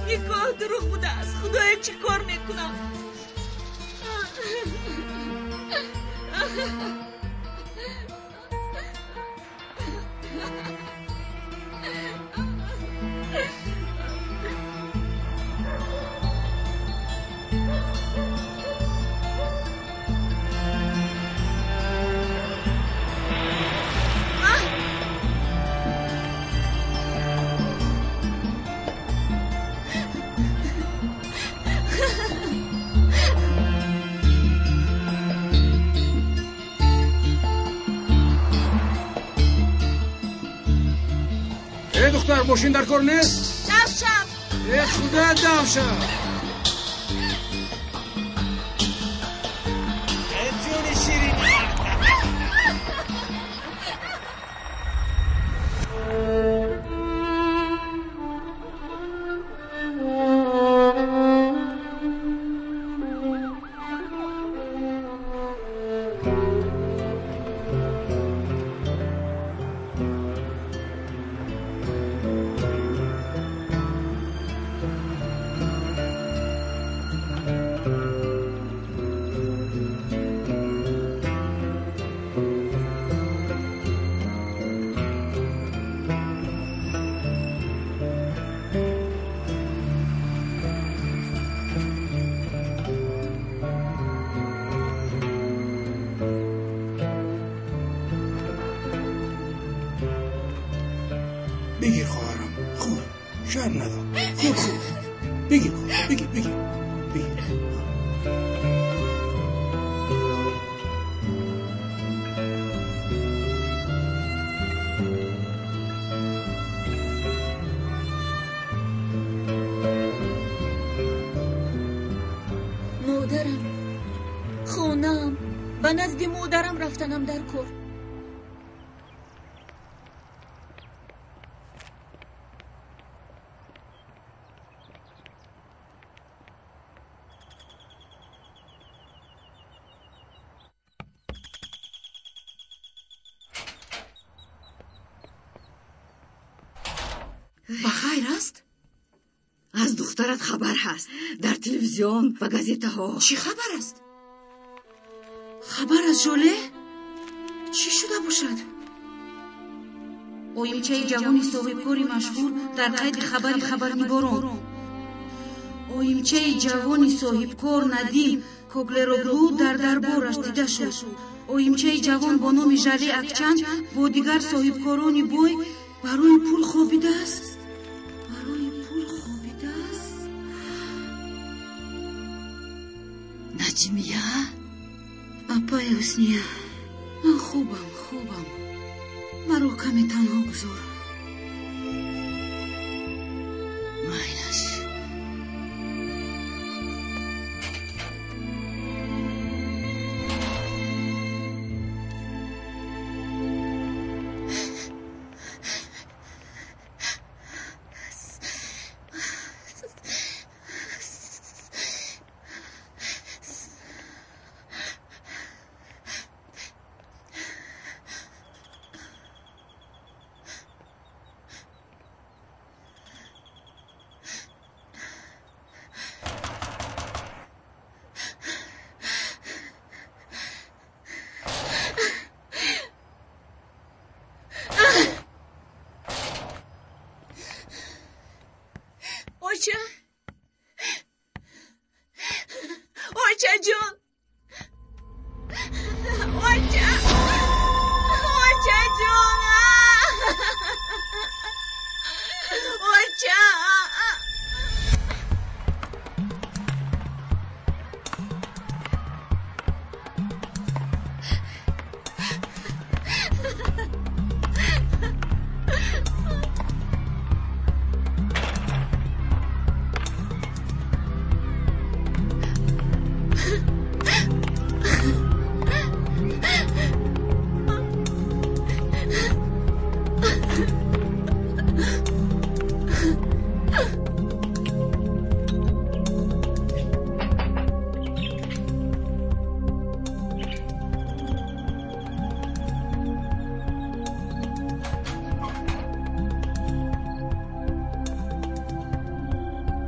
Никоҳ дурӯғ будааст. Худоё, чӣ кор мекунам? Духтар, мошин дар кор нест? Давшам. Э, худо, давшам. Ҷони ширин. بگیر خواهرم، خور، شرم ندار، خور خور، بگیر خور، بگیر بگیر بگیر. مادرم، خانه‌ام، به نزد مادرم رفتنم در کور. Ба хайр аст? Аз духтарат хабар ҳаст дар телевизион ва газетаҳо. Чӣ хабар аст? Хабар аз Жоле? Чӣ шуда бошад? Оимчаи ҷавони соҳибкори машҳур дар қайди хабари хабарнигорон. Оимчаи ҷавони соҳибкор Надим Коглероглу дар дарбораш дида шуд. Оимчаи ҷавон бо номи Жале Акчан бо дигар соҳибкорони бой барои пул хобидааст. Барои пул хобидааст. Наҷмия? Апаи Ҳусния, ман хубам, хубам. Маро каме танҳо гузор. Майлаш. Оча, очаҷон, оча, очаҷон, оча.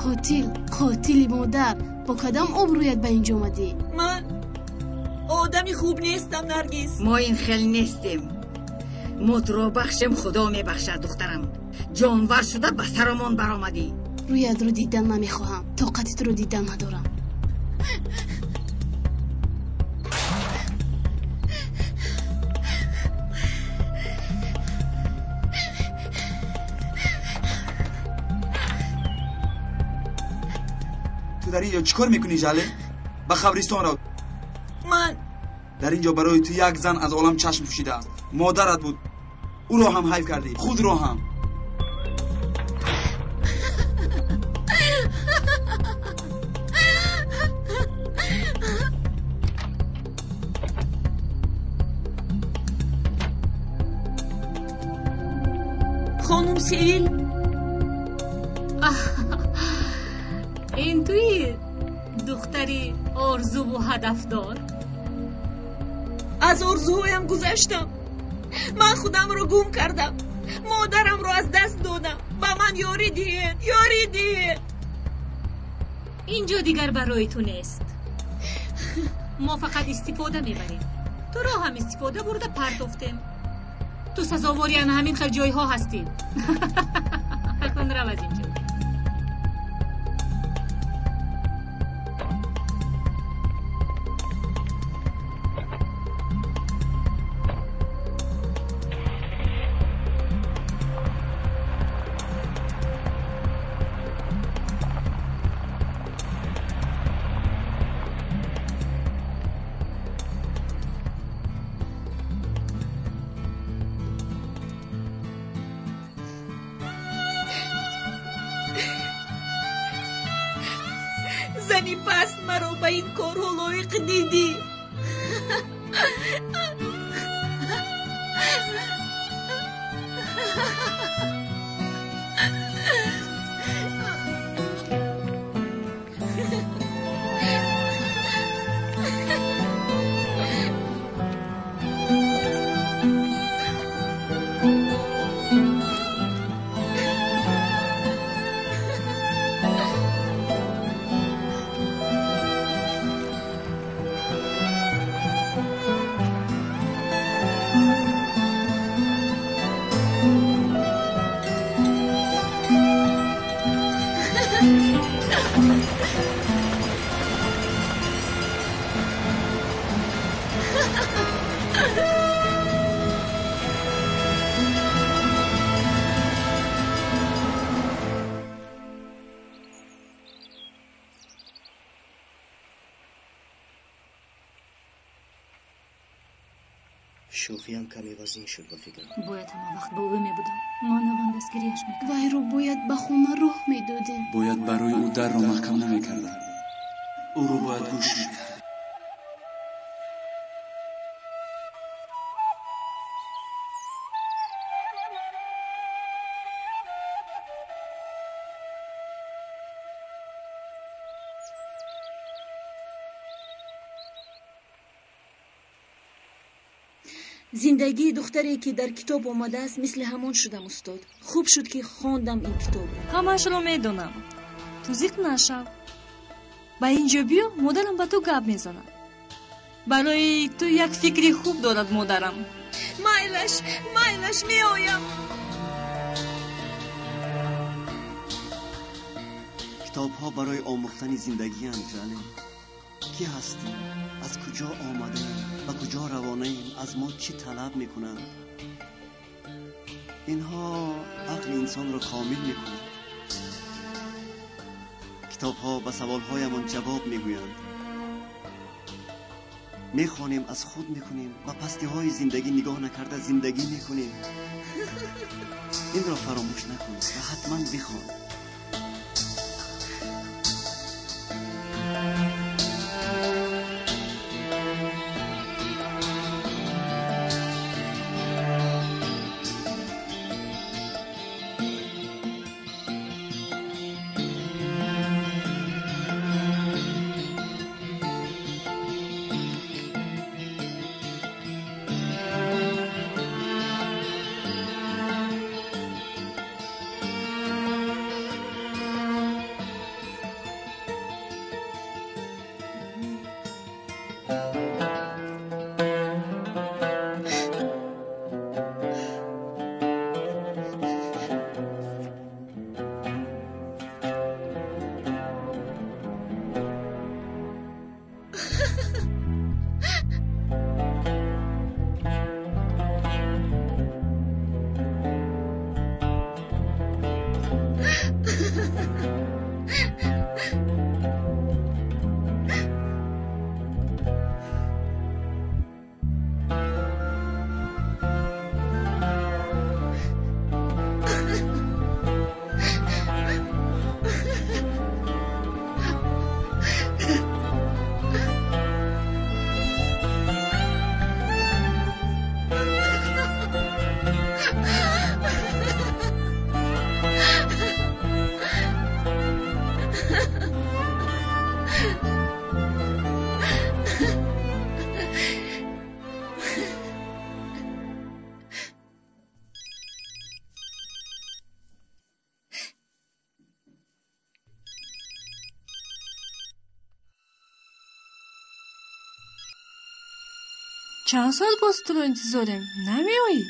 Қотил, қотили модар, бо кадом обрӯят ба инҷо омадӣ? Ман одами хуб нестам, Наргиз. Мо ин хел нестем. Мо туро бахшем, Худо мебахшад, духтарам. Ҷонвар шуда ба саромон баромадӣ. Рӯятро дидан намехоҳам, тоқати туро дидан надорам. Ту дар ин ҷо чӣ кор мекунӣ, Жале? Ба қабристон рав. Ман дар ин ҷо барои ту як зан аз олам чашм пӯшидааст. Модарат буд. Ӯро ҳам ҳайф кардӣ, худро ҳам. Хонум Севил, ин туи духтари орзуву ҳадафдор? Аз орзуҳоям гузаштам. Ман худамро гум кардам, модарамро аз даст додам. Ба ман ёрӣ диҳед, ёрӣ диҳед. Инҷо дигар барои ту нест. Мо фақат истифода мебарем. Туро ҳам истифода бурда партофтем. Ту сазовори ана ҳамин хел ҷойҳо ҳастӣ. Акнун рав аз инҷо. Зани паст маро ба ин корҳо лоиқ дидӣ. Шӯхиам каме вазин шуд ба фикрам. Бояд ҳама вақт бо ӯ мебудам. Ман аввал дастгириаш мекардам. Вайро бояд ба хона роҳ медодем. Бояд барои ӯ дарро маҳкам намекардам. Ӯро бояд гӯш мекардам. Зиндагии духтаре ки дар китоб омадааст, мисли ҳамон шудам, устод. Хуб шуд, ки хондам ин китобро. Ҳамаашро медонам. Ту зиқ нашав. Ба ин ҷо биё, модарам ба ту гап мезанад. Барои ту як фикри хуб дорад модарам. Майлаш, майлаш, меоям. Китобҳо барои омӯхтани зиндагианд, Жале. Кӣ ҳастем? Аз куҷо омадаем? Ба куҷо равонаем? Аз мо чӣ талаб мекунанд? Инҳо ақли инсонро комил мекунанд. Китобҳо ба саволҳоямон ҷавоб мегӯянд. Мехонем, аз худ мекунем, ба пастиҳои зиндагӣ нигоҳ накарда зиндагӣ мекунем. Инро фаромӯш накун ва ҳатман бихон. Чанд соат боз туро интизорем? Намеоӣ?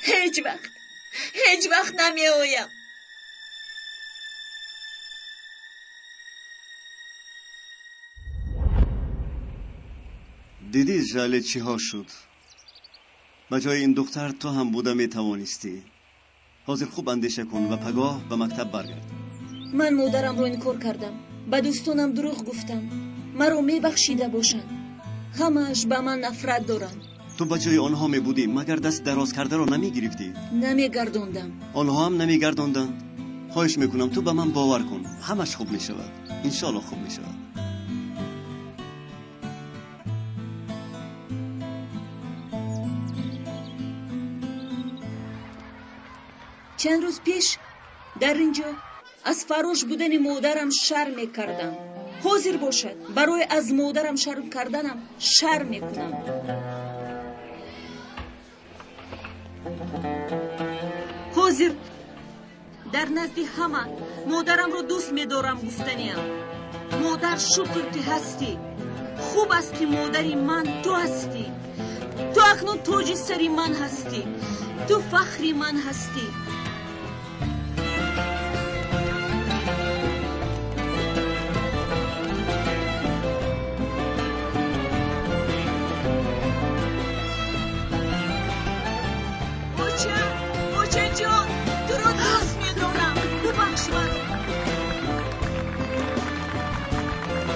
Ҳеҷ вақт, ҳеҷ вақт намеоям. Дидӣ, Жале, чиҳо шуд? Ба ҷои ин духтар ту ҳам буда метавонистӣ. Ҳозир хуб андеша кун ва пагоҳ ба мактаб баргард. Ман модарамро инкор кардам, ба дӯстонам дурӯғ гуфтам. Маро мебахшида бошанд. Ҳамааш ба ман нафрат доранд. Ту ба ҷои онҳо мебудӣ, магар даст дароз кардаро намегирифтӣ? Намегардондам. Онҳо ҳам намегардонданд. Хоҳиш мекунам, ту ба ман бовар кун, ҳамаш хуб мешавад. Иншоалло хуб мешавад. Чанд рӯз пеш дар ин ҷо аз фарош будани модарам шарм мекардам. Ҳозир бошад, барои аз модарам шарм карданам шарм мекунам. Ҳозир дар назди ҳама модарамро дӯст медорам гуфтаниям. Модар, шукр ки ҳастӣ. Хуб аст ки модари ман ту ҳастӣ. Ту акнун тоҷи сари ман ҳастӣ. Ту фахри ман ҳастӣ. Очаҷон, туро дӯст медорам. Бубахш маро.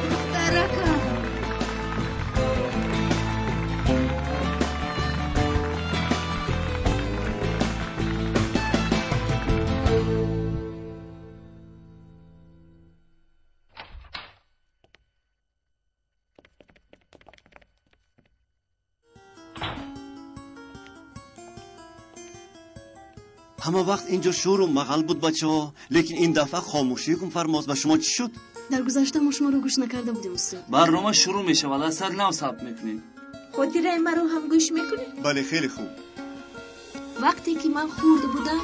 Духтаракам. Ҳама вақт инҷо шӯру мағал буд, бачаҳо, лекин ин дафъа хомӯшӣ ҳукмфармост. Ба шумо чӣ шуд? Дар гузашта мо шуморо гӯш накарда будем, устод. Барнома шурӯъ мешавад, аз сар нав сабт мекунем. Хотираи маро ҳам гӯш мекунед? Бале, хеле хуб. Вақте ки ман хурд будам,